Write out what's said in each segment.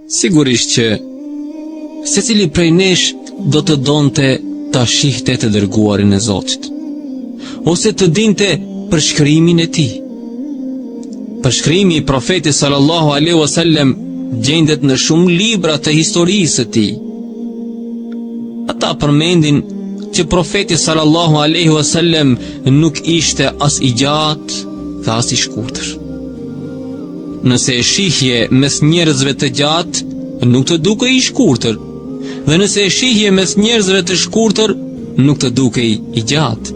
Sigurisht që secili prej nesh do të donte ta shihte të dërguarin e Zotit, ose të dinte përshkrimin e tij. Përshkrimi i profetit sallallahu alaihi wasallam gjendet në shumë libra të historisë së tij. Ata përmendin që profeti sallallahu alaihi wasallam nuk ishte as i gjatë dhe as i shkurtër. Nëse e shihje mes njerëzve të gjatë, nuk të dukej i shkurtër. Dhe nëse e shihje mes njerëzve të shkurtër, nuk të dukej i gjatë.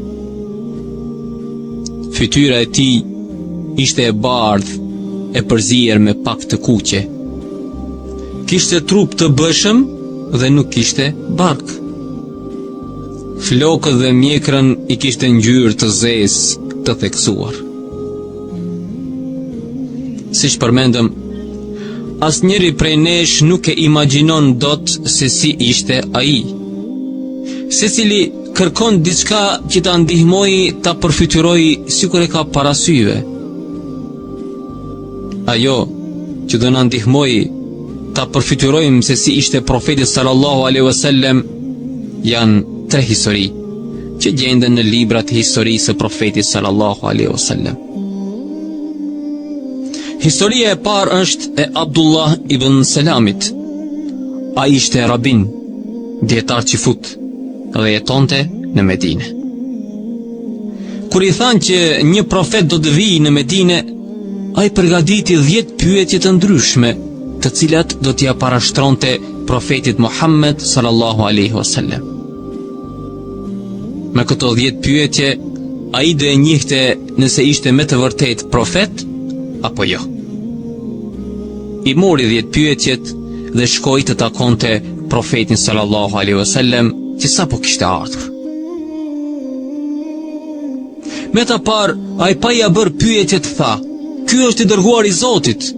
Fytyra e tij ishte e bardhë, e përzier me pak të kuqe. Kishte trup të bëshëm dhe nuk kishte bark. Flokët dhe mjekrën i kishte ngjyrë të zezë të theksuar. Siç përmendëm, asnjëri prej nesh nuk e imagjinon dot se si ishte ai. Secili kërkon diçka që ta ndihmojë ta përfytyrojë sikur e ka para syve. Ajo që do na ndihmojë ta përfytyrojmë se si ishte profeti sallallahu alaihi wasallam janë tre histori që gjenden në librat e historisë së profetit sallallahu alaihi wasallam. Historia e parë është e Abdullah ibn Selamit. Ai ishte rabin, dijetar çifut dhe jetonte në Medinë. Kur i thanë që një profet do të vijë në Medinë, ai përgatiti 10 pyetje të ndryshme, të cilat do t'ia parashtronte profetit Muhammed sallallahu alaihi wasallam. Me këto 10 pyetje, ai do e njihte nëse ishte me të vërtetë profet apo jo. I mori 10 pyetjet dhe shkoi të takonte profetin sallallahu alaihi wasallam që sapo kishte ardhur. Me ta parë, ai pa ia bërë pyetjet tha, ky është i dërguari i Zotit.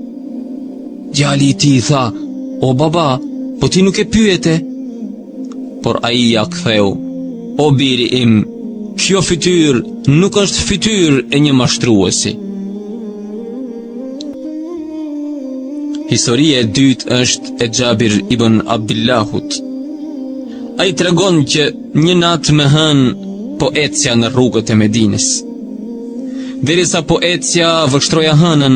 Djali i tij tha, o baba, po ti nuk e pyete. Por ai ia ktheu, o biri im, kjo fytyrë nuk është fytyrë e një mashtruesi. Historia e dytë është e Xhabir ibn Abdillahut. Ai tregon që një natë me hënë po ecja në rrugët e Medinës. Derisa po ecja vështroja hënën,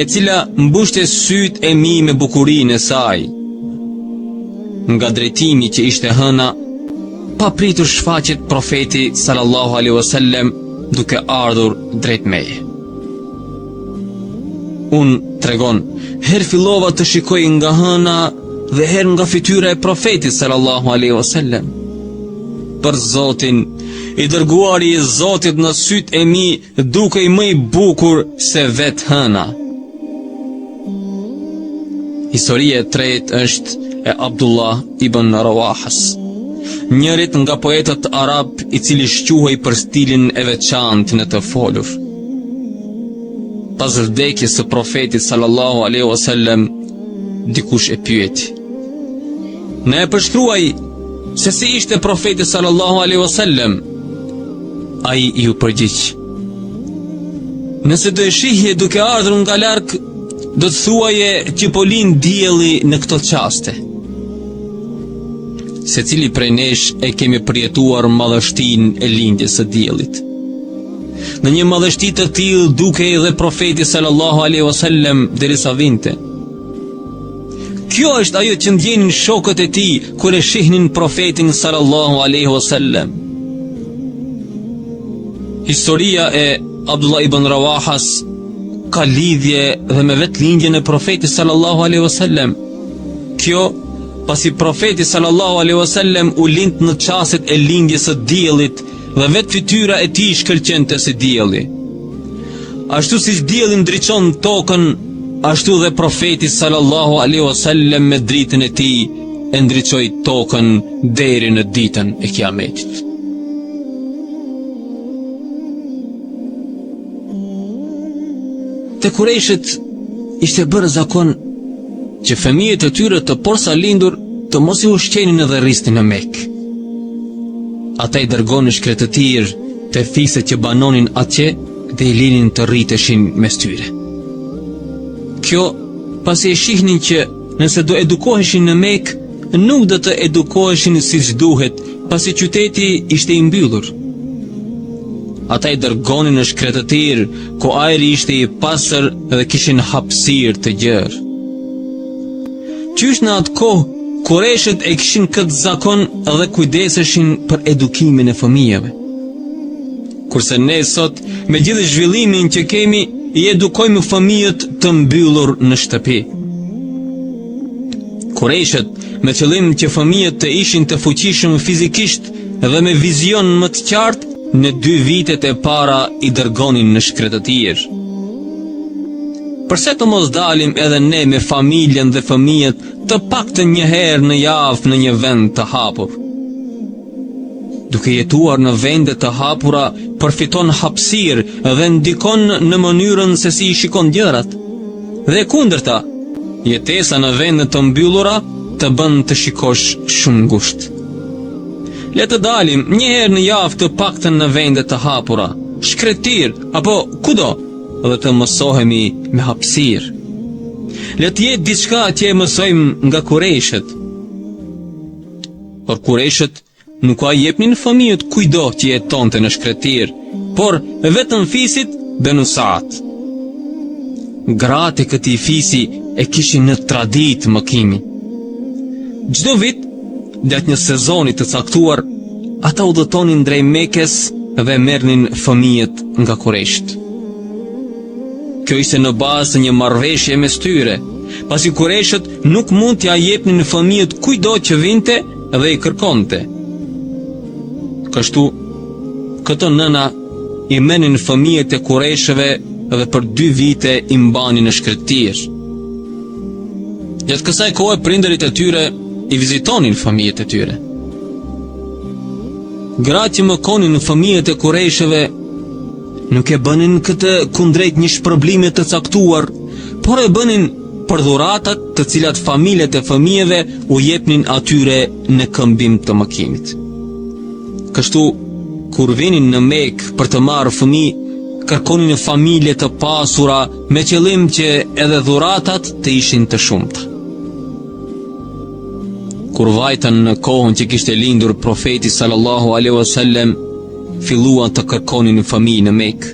e cila mbushte sytë e mi me bukurinë e saj. Nga drejtimi që ishte hëna, papritur shfaqet profeti sallallahu alaihi wasallam duke ardhur drejt meje. Unë tregon, herë fillova të shikoj nga hëna dhe herë nga fytyra e profetit sallallahu alaihi wasallam. Për Zotin, i dërguari i Zotit në sytë e mi dukej më i bukur se vetë hëna. Historia e tretë është e Abdullah ibn Rawahas, njërit nga poetët arabë i cili shquhej për stilin e veçantë në të folur. Pas vdekjes së profetit sallallahu alaihi wasallam, dikush e pyeti. Na e përshkruaj se si ishte profeti sallallahu alaihi wasallam. Ai iu përgjigj. Nëse do e shihje duke ardhur nga larg, do të thuaje që po lind dielli në këto çaste. Secili prej nesh e kemi përjetuar madhështinë e lindjes së diellit. Në një madhështi të tillë dukej dhe profeti sallallahu alaihi wasallam derisa vinte. Kjo është ajo që ndjenin shokët e tij kur e shihnin profetin sallallahu alaihi wasallam. Historia e Abdullah ibn Rawahas ka lidhje dhe me vetë lindjen e profetit sallallahu alaihi wasallam. Kjo pasi profeti sallallahu alaihi wasallam u lind në çastet e lindjes së diellit dhe vetë fytyra e tij shkëlqente si dielli. Ashtu siç dielli ndriçon tokën, ashtu dhe profeti sallallahu alaihi wasallam me dritën e tij e ndriçoi tokën deri në ditën e Kiametit. Te kurejshët ishte bërë zakon që fëmijët e tyre të porsalindur të mos i ushqenin dhe rrisnin në Mekë. Ata i dërgonin në shkretëtirë te fiset që banonin atje dhe i linin të rriteshin mes tyre. Kjo pasi e shihnin që nëse do edukoheshin në Mekë, nuk do të edukoheshin siç duhet, pasi qyteti ishte i mbyllur. Ata i dërgonin në shkretëtirë, ku ajri ishte i pastër dhe kishin hapësirë të gjerë. Qysh në atë kohë, kurejshët e kishin këtë zakon dhe kujdeseshin për edukimin e fëmijëve. Kurse ne sot, me gjithë zhvillimin që kemi, i edukojmë fëmijët të mbyllur në shtëpi. Kurejshët, me qëllim që fëmijët të ishin të fuqishëm fizikisht dhe me vizion më të qartë, në dy vitet e para i dërgonin në shkretëtirë. Përse të mos dalim edhe ne me familjen dhe fëmijët të paktën një herë në javë në një vend të hapur? Duke jetuar në vende të hapura, përfiton hapësirë dhe ndikon në mënyrën se si i shikon gjërat. Dhe e kundërta, jetesa në vende të mbyllura të bën të shikosh shumë ngushtë. Le të dalim një herë në javë të paktën në vende të hapura, shkretëtirë apo kudo dhe të mësohemi me hapësirë. Le të jetë diçka që e mësojmë nga kurejshët. Por kurejshët nuk ua jepnin fëmijët kujtdo që jetonte në shkretëtirë, por vetëm fisit Benu Saad. Gratë e këtij fisi e kishin në traditë mëkimin. Çdo vit, gjatë një sezoni të caktuar, ata udhëtonin drejt Mekes dhe merrnin fëmijët nga kurejshët. Kjo ishte në bazë të një marrëveshje mes tyre, pasi kurejshët nuk mund t'ia jepnin fëmijët kujtdo që vinte dhe i kërkonte. Kështu, këto nëna i merrnin fëmijët e kurejshëve dhe për dy vite i mbanin në shkretëtirë. Gjatë kësaj kohe prindërit e tyre i vizitonin fëmijët e tyre. Gratë që mëkonin fëmijët e kurejshëve Nuk e bënin këtë kundrejt një shpërblimi të caktuar, por e bënin për dhuratat të cilat familjet e fëmijëve u jepnin atyre në këmbim të mëkimit. Kështu, kur vinin në Mekë për të marrë fëmijë, kërkonin familje të pasura me qëllim që edhe dhuratat të ishin të shumta. Kur vajtën në kohën që kishte lindur profeti sallallahu alaihi wasallam, filluan të kërkonin fëmijë në Mekë.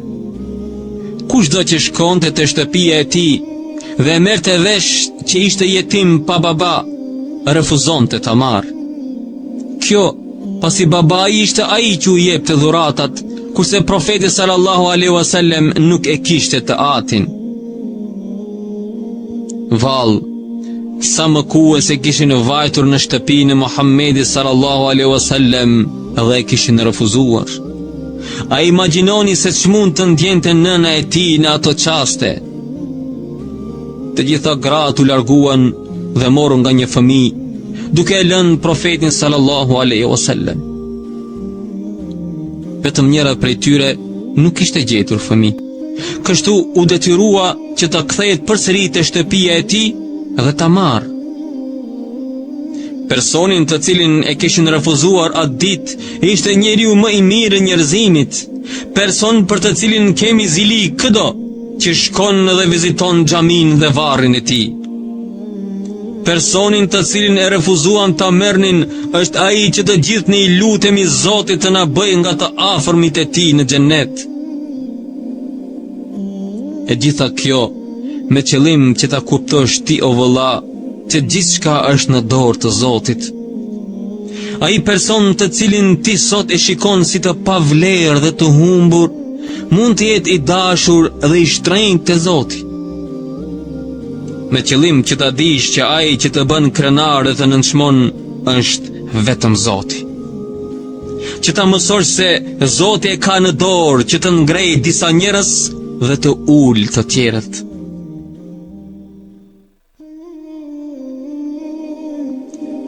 Kushdo që shkonte te shtëpia e tij dhe e merrte vesh që ishte jetim pa baba, refuzonte ta marrë. Kjo, pasi babai ishte ai që u jepte dhuratat, kurse profeti sallallahu alaihi wasallam nuk e kishte të atin. Vallë, sa mëkues e kishin vajtur në shtëpinë e Muhammedit sallallahu alaihi wasallam dhe e kishin refuzuar. A imagjinoni se ç'mund të ndjente nëna e tij në ato çaste? Të gjitha gratë u larguan dhe morën nga një fëmijë, duke e lënë profetin sallallahu alaihi wasallam. Vetëm njëra prej tyre nuk kishte gjetur fëmijë. Kështu u detyrua që të kthehet përsëri te shtëpia e tij dhe ta marrë. Personin të cilin e kishin refuzuar atë ditë ishte njeriu më i mirë i njerëzimit, person për të cilin kemi zili këdo që shkon dhe viziton xhaminë dhe varrin e tij. Personin të cilin e refuzuan ta merrnin është ai që të gjithë ne i lutemi Zotit të na bëjë nga të afërmit e tij në xhennet. E gjitha kjo me qëllim që ta kuptosh ti o vëlla që gjithçka është në dorë të Zotit. Ai person të cilin ti sot e shikon si të pavlerë dhe të humbur, mund të jetë i dashur dhe i shtrenjtë te Zoti. Me qëllim që ta dish që ai që të bën krenar dhe të nënçmon është vetëm Zoti. Që ta mësosh se Zoti e ka në dorë që të ngrejë disa njerëz dhe të ulë të tjerët.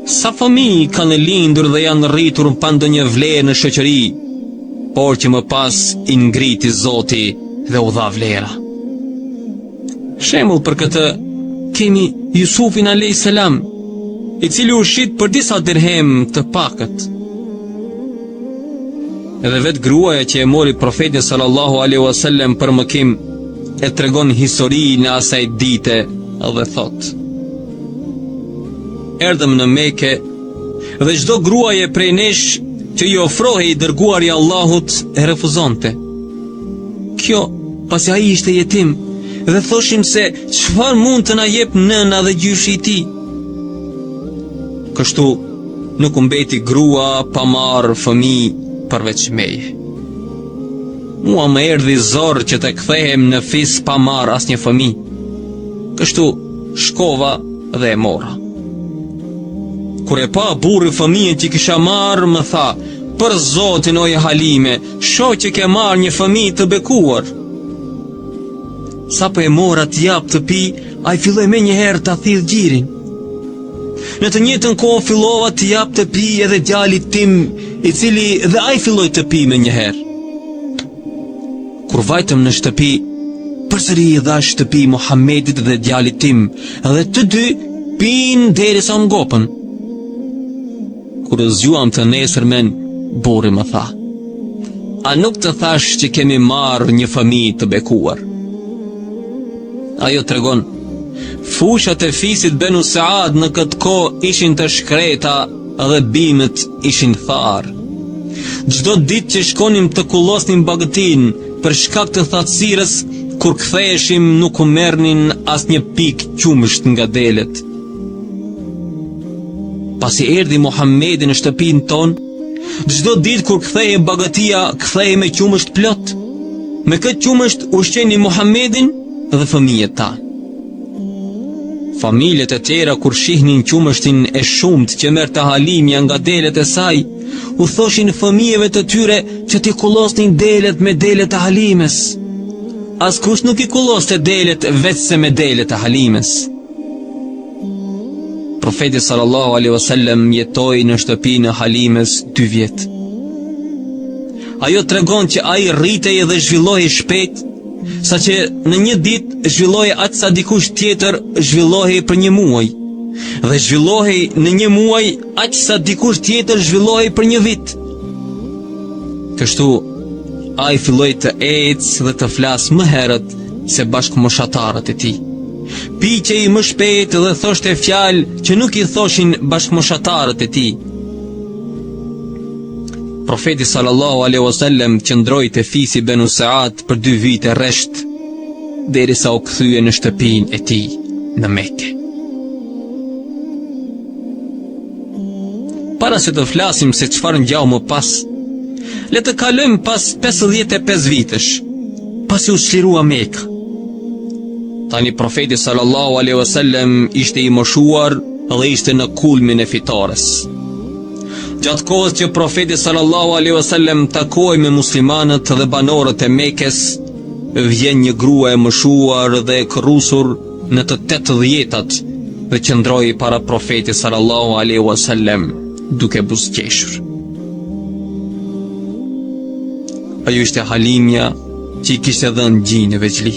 Sa fëmijë kanë lindur dhe janë rritur pa ndonjë vlerë në shoqëri, por që më pas i ngriti Zoti dhe u dha vlera. Shembull për këtë kemi Jusufin alayhis salam, i cili u shit për disa dirhem të pakët. Edhe vetë gruaja që e mori profetin sallallahu alaihi wasallam për mëkim e tregon historinë e asaj dite dhe thotë. Erdhëm në Meke dhe çdo gruaje prej nesh që i ofrohej i dërguari i Allahut e refuzonte. Kjo pasi ai ishte jetim dhe thoshim se çfarë mund të na jep nëna dhe gjyshi i tij. Kështu nuk mbeti grua pa marrë fëmijë përveç meje. Mua më erdhi zor që të kthehem në fis pa marrë asnjë fëmijë. Kështu shkova dhe e mora. Kur e pa burri fëmijën që kisha marrë, më tha, për zotin oj Halime, shoh që ke marrë një fëmijë të bekuar. Sapo e mora t'i jap të pi, ai filloi menjëherë ta thithë gjirin. Në të njëjtën kohë fillova t'i jap të pi edhe djalit tim, i cili dhe ai filloi të pi menjëherë. Kur vajtëm në shtëpi, përsëri i dhashë të pi Muhammedit dhe djalit tim, dhe të dy pinë derisa u ngopën. Kur u zgjuam të nesërmen, burri më tha: A nuk të thashë që kemi marrë një fëmijë të bekuar? Ajo tregon, fushat e fisit Benu Saad në këtë kohë ishin të shkreta dhe bimët ishin tharë. Çdo ditë që shkonim të kullosnim bagëtinë, për shkak të thatësirës, kur ktheheshim nuk merrnin asnjë pikë qumësht nga delet. Pasi erdhi Muhammedi në shtëpinë tonë, çdo ditë kur kthehej bagëtia, kthehej me qumësht plot. Me këtë qumësht ushqenim Muhammedin dhe fëmijët tanë. Familjet e tjera kur shihnin qumështin e shumtë që merrte Halimja nga delet e saj, u thoshin fëmijëve të tyre që t'i kullosnin delet me delet e Halimes. Askush nuk i kulloste delet veçse me delet e Halimes. Profeti sallallahu alaihi wasallam jetoi në shtëpinë e Halimes 2 vjet. Ajo tregon që ai rritej dhe zhvillohej shpejt, saqë në një ditë zhvillohej aq sa dikush tjetër zhvillohej për një muaj. Dhe zhvillohej në një muaj aq sa dikush tjetër zhvillohej për një vit. Kështu ai filloi të ecë dhe të flasë më herët se bashkëmoshatarët e tij. Piqej më shpejt dhe thoshte fjalë që nuk i thoshin bashkëmoshatarët e tij. Profeti sallallahu alaihi wasallam qëndroi te fisi Benu Saad për dy vite rresht, derisa u kthye në shtëpinë e tij në Mekë. Para se të flasim se çfarë ngjau më pas, le të kalojmë pas 55 vitesh, pasi u çlirua Meka. Tani profeti sallallahu alaihi wasallam ishte i moshuar dhe ishte në kulmin e fitores. Gjatë kohës që profeti sallallahu alaihi wasallam takohej me muslimanët dhe banorët e Mekes, vjen një grua e moshuar dhe e kërrusur në të tetëdhjetat dhe qëndroi para profetit sallallahu alaihi wasallam duke buzëqeshur. Ajo ishte Halimja që i kishte dhënë gji në vegjëli.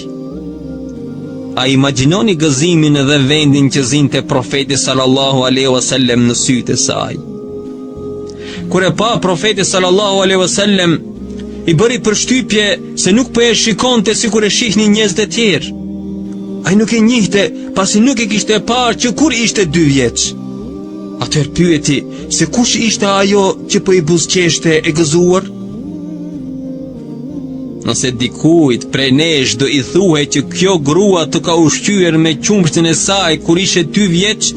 A imagjinoni gëzimin dhe vendin që zinte profeti sallallahu alaihi wasallam në sytë e saj? Kur e pa profeti sallallahu alaihi wasallam i bëri përshtypje se nuk po e shikonte sikur e shihnin njerëzit e tjerë. Ai nuk e njihte, pasi nuk e kishte parë që kur ishte dy vjeç. Atëherë pyeti se kush ishte ajo që po i buzëqeshte e gëzuar? Nëse dikujt prej nesh do i thuhej që kjo grua të ka ushqyer me qumështin e saj kur ishe dy vjeç,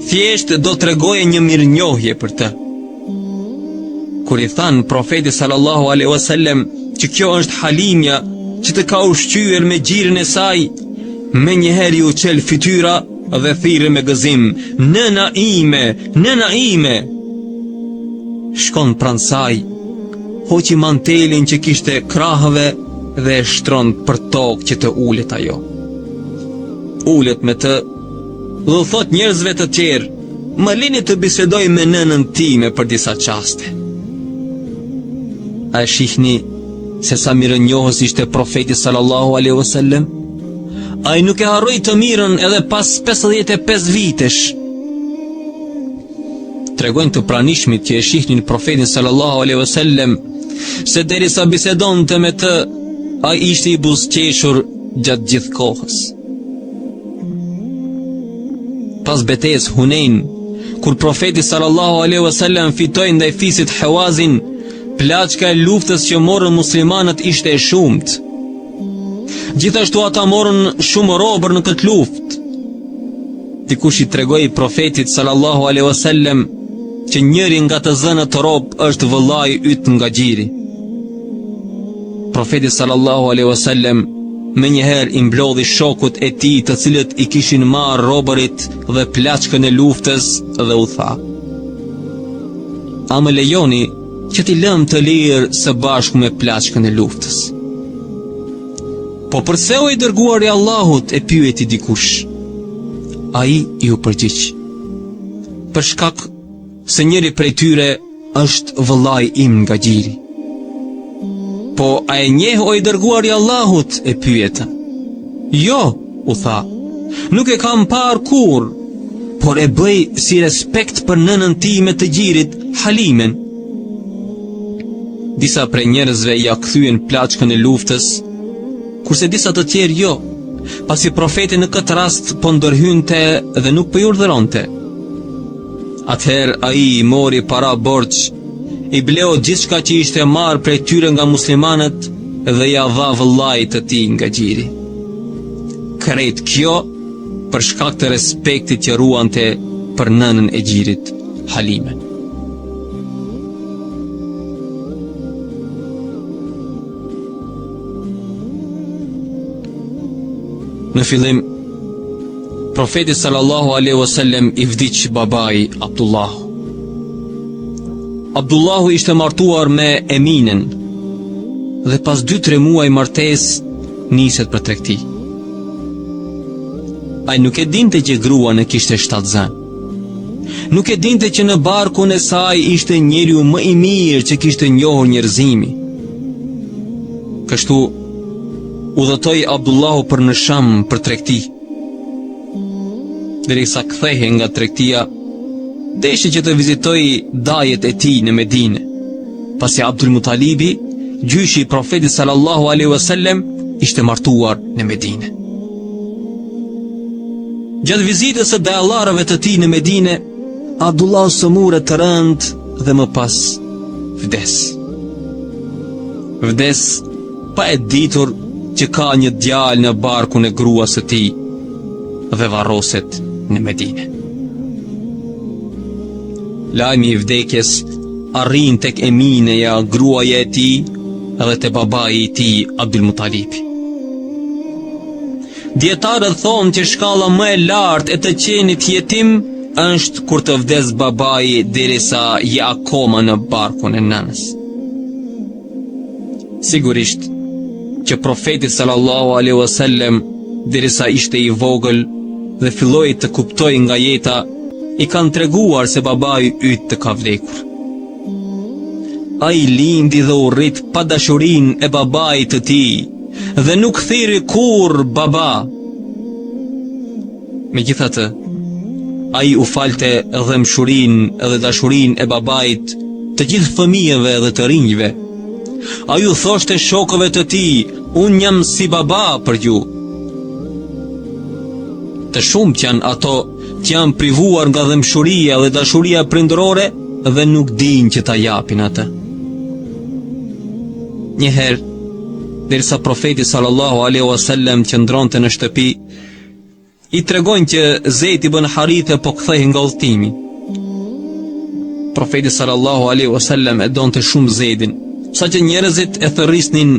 thjesht do tregoje një mirënjohje për të. Kur i thanë profetit sallallahu alaihi wasallam që kjo është Halimja që të ka ushqyer me gjirin e saj, menjëherë iu çel fytyra dhe thirri me gëzim, nëna ime, nëna ime. Shkon pranë saj, hoqi mantelin që kishte krahëve dhe e shtron për tokë që të ulet ajo. Ulet me të dhe u thotë njerëzve të tjerë, më lini të bisedoj me nënën time për disa çaste. A e shihni se sa mirënjohës ishte profeti sallallahu alaihi wasallam? Ai nuk e harroi të mirën edhe pas 55 vitesh. Tregojnë të pranishmit që e shihnin profetin sallallahu alaihi wasallam se derisa bisedonte me të, ai ishte i buzëqeshur gjatë gjithë kohës. Pas betejës Hunein, kur profeti sallallahu alaihi wasallam fitoi ndaj fisit Hawazin, plaçka e luftës që morën muslimanët ishte e shumtë. Gjithashtu ata morën shumë robër në këtë luftë. Dikush i tregoi profetit sallallahu alaihi wasallam që njëri nga të zënët rob është vëllai yt nga gjiri. Profeti sallallahu alaihi wasallam menjëherë i mblodhi shokët e tij të cilët i kishin marrë robërit dhe plaçkën e luftës dhe u tha: A më lejoni që t'i lëmë të lirë së bashku me plaçkën e luftës? Po përse o i dërguar i Allahut e pyeti dikush? Ai iu përgjigj. Për shkak se njëri prej tyre është vëllai im nga gjiri. Po a e njeh o i dërguar i Allahut e pyetën. Jo, u tha, nuk e kam parë kurrë, por e bëj si respekt për nënën time të gjirit, Halimen. Disa prej njerëzve ia kthyen plaçkën e luftës, kurse disa të tjerë jo, pasi profeti në këtë rast po ndërhynte dhe nuk po i urdhëronte. Atëherë ai i mori para borxh, i bleu gjithçka që ishte marrë prej tyre nga muslimanët dhe ia dha vëllait të tij nga gjiri. Krejt kjo për shkak të respektit që ruante për nënën e gjirit, Halimen. Në fillim, profetit sallallahu alaihi wasallam i vdiq babai Abdullahu. Abdullahu ishte martuar me Eminen dhe pas 2-3 muaj martesë niset për tregti. Ai nuk e dinte që gruan e kishte shtatzënë. Nuk e dinte që në barkun e saj ishte njeriu më i mirë që kishte njohur njerëzimi. Kështu udhëtoi Abdullahu për në Sham për tregti. Derisa kthehej nga tregtia, deshi që të vizitojë dajet e tij në Medinë, pasi Abdul Mutalibi, gjyshi i profetit sallallahu alaihi wasallam, ishte martuar në Medinë. Gjatë vizitës së dajallarëve të tij në Medinë, Abdullahu sëmuret rëndë dhe më pas vdes. Vdes pa e ditur që ka një djalë në barkun e gruas së tij dhe varroset në Medinë. Lajmi i vdekjes arrin tek Emineja, gruaja e tij dhe te babai i tij Abdul Mutalibi. Dijetarët thonë që shkalla më e lartë e të qenit jetim është kur të vdes babai derisa je akoma në barkun e nënës. Sigurisht që profeti sallallahu alaihi wasallam derisa ishte i vogël dhe filloi të kuptojë nga jeta, i kanë treguar se babai yt të ka vdekur. Ai lindi dhe u rrit pa dashurinë e babait të tij dhe nuk thirri kurrë baba. Megjithatë, ai u falte dhembshurinë dhe dashurinë e babait të gjithë fëmijëve dhe të rinjve. Ai u thoshte shokëve të tij, unë jam si baba për ju. Të shumtë janë ato që janë privuar nga dhembshuria dhe dashuria prindërore dhe nuk dinë që ta japin atë. Një herë, derisa profeti sallallahu alaihi wasallam qëndronte në shtëpi, I tregojnë që Zejd ibn Harithe po kthehej nga udhëtimi. Profeti sallallahu alaihi wasallam e donte shumë Zejdin, saqë njerëzit e thërrisnin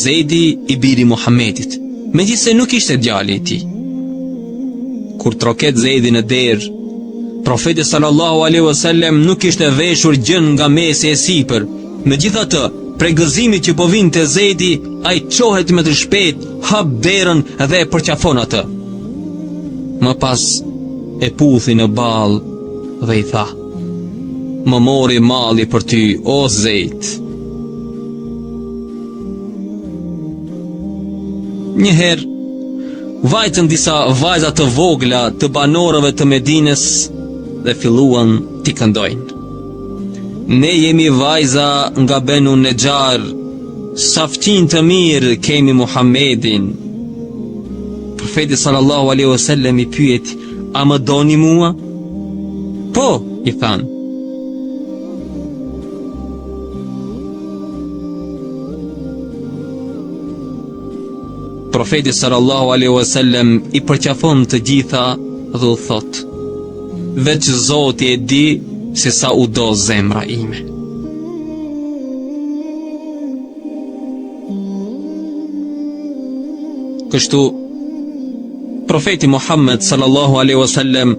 Zejdi i biri Muhammedit, megjithëse nuk ishte djali i tij. Kur troket Zejdi në derë, profeti sallallahu alaihi wasallam nuk kishte veshur gjë nga mesi e sipër, Megjithatë, prej gëzimit që po vinte Zejdi, ai çohet me të shpejtë, hap derën dhe e përqafon atë. Më pas e puthi në ballë dhe i tha: Më mori malli për ty, o Zejd. Një herë vajtën disa vajza të vogla të banorëve të Medinës dhe filluan t'i këndojnë. Ne jemi vajza nga Benu Nexhar, sa fqinj të mirë kemi Muhammedin. Profeti sallallahu alaihi wasallam i pyeti, a më doni mua? Po, Jo, i thanë. Profeti sallallahu alaihi wasallam i përqafon të gjitha dhe u thotë: Veç Zoti e di se sa u do zemra ime. Kështu Profeti Muhammed sallallahu alaihi wasallam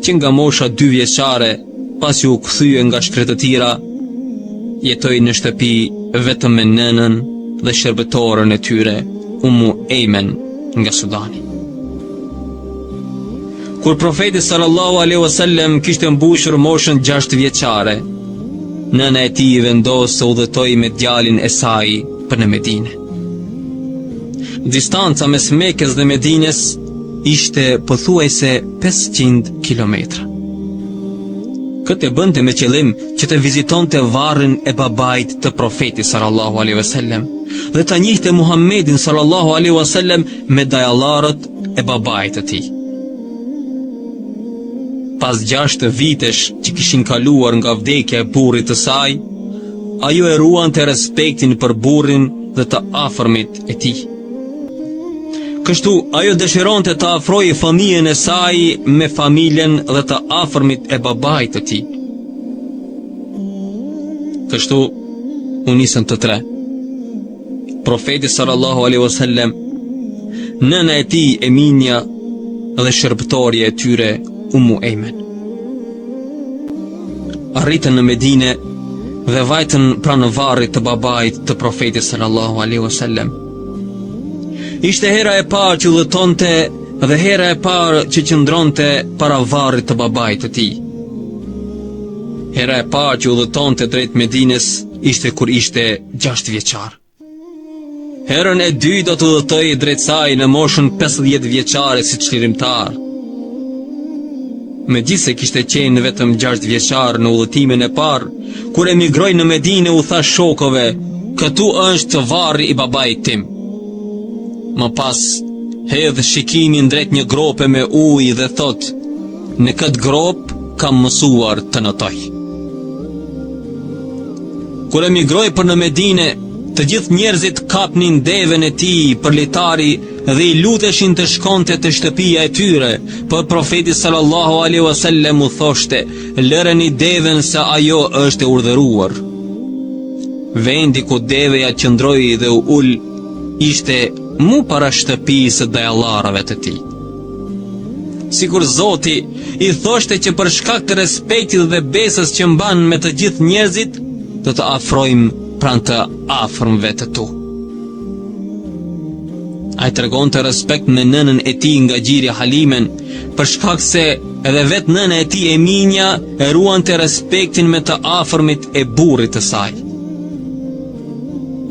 që nga mosha dy vjeçare pasi u kthye nga shkretëtira jetoi në shtëpi vetëm me nënën dhe shërbëtoren e tyre Umu Ejmen nga Sudani. Kur profeti sallallahu alaihi wasallam kishte mbushur moshën 6 vjeçare, nëna e tij vendos të udhëtojë me djalin e saj për në Medinë. Distanca mes Mekës dhe Medinës ishte pothuajse 500 kilometra. Këtë e bënte me qëllim që të vizitonte varrin e babait të profetit sallallahu alaihi wasallam dhe ta njihte Muhammedin sallallahu alaihi wasallam me dajallarët e babait të tij. Pas 6 vitesh që kishin kaluar nga vdekja e burrit të saj, ajo e ruante respektin për burrin dhe të afërmit e tij. Kështu, ajo dëshironte të afrojë fëmijën e saj me familjen dhe të afërmit e babait të tij. Kështu, u nisën të tre. Profeti sallallahu alaihi wasallam, nëna e tij Eminja dhe shërbëtorja e tyre Umu Ejmen. Arritën në Medine dhe vajtën pranë varrit të babait të profetit sallallahu alaihi wasallam. Ishte hera e parë që udhëtonte dhe hera e parë që qëndronte para varrit të babait të tij. Hera e parë që udhëtonte drejt Medines ishte kur ishte 6 vjeçar. Herën e dytë do të udhëtojë drejt saj në moshën 50 vjeçare si çlirimtar. Megjithëse kishte qenë vetëm 6 vjeçar në udhëtimin e parë, kur emigroi në Medinë u tha shokëve, këtu është varri i babait tim. Më pas, hedh shikimin drejt një grope me ujë dhe thotë, në këtë gropë kam mësuar të notoj. Kur emigroi për në Medine, të gjithë njerëzit kapnin deven e tij për litari dhe i luteshin të shkonte te shtëpia e tyre, por profeti sallallahu alaihi wasallam u thoshte, lëreni deven se ajo është e urdhëruar. Vendi ku deveja qëndroi dhe u ul ishte mu para shtëpisë së dajallarëve të tij. Sikur Zoti i thoshte që për shkak të respektit dhe besës që mban me të gjithë njerëzit, do të afrojmë pranë të afërmve të tu. Ai tregonte respekt me nënën e tij nga gjiri Halimen, për shkak se edhe vetë nëna e tij Eminja e ruante respektin me të afërmit e burrit të saj.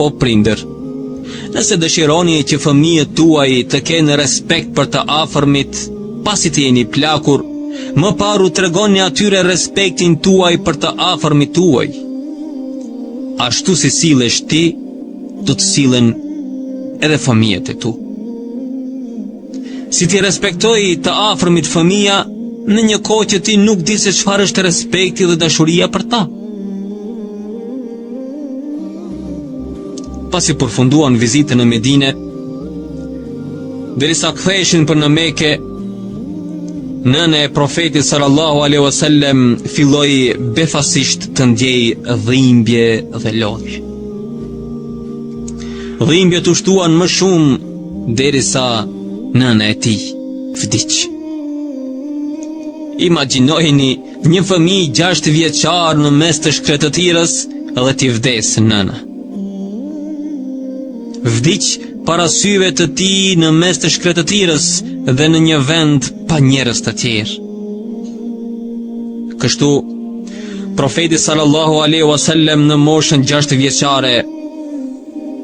O prindër, Nëse dëshironi që fëmijët tuaj të kenë respekt për të afërmit, pasi të jeni plakur, më parë u tregoni atyre respektin tuaj për të afërmit tuaj. Ashtu si sillesh ti, do të sillen edhe fëmijët e tu. Si t'i respektojë të afërmit fëmija në një kohë që ti nuk di se çfarë është respekti dhe dashuria për ta. Pasi përfunduan vizitën në Medine, derisa ktheheshin për në Meke, nëna e profetit sallallahu alaihi wasallam filloi befasisht të ndjejë dhimbje dhe lodhje. Dhimbjet u shtuan më shumë derisa nëna e tij vdiq. Imagjinojeni Një fëmijë 6 vjeçar në mes të shkretëtirës dhe t'i vdesë nëna. Vdiq para syve të tij në mes të shkretëtirës dhe në një vend pa njerëz të tjerë. Kështu, profeti sallallahu alaihi wasallam në moshën 6 vjeçare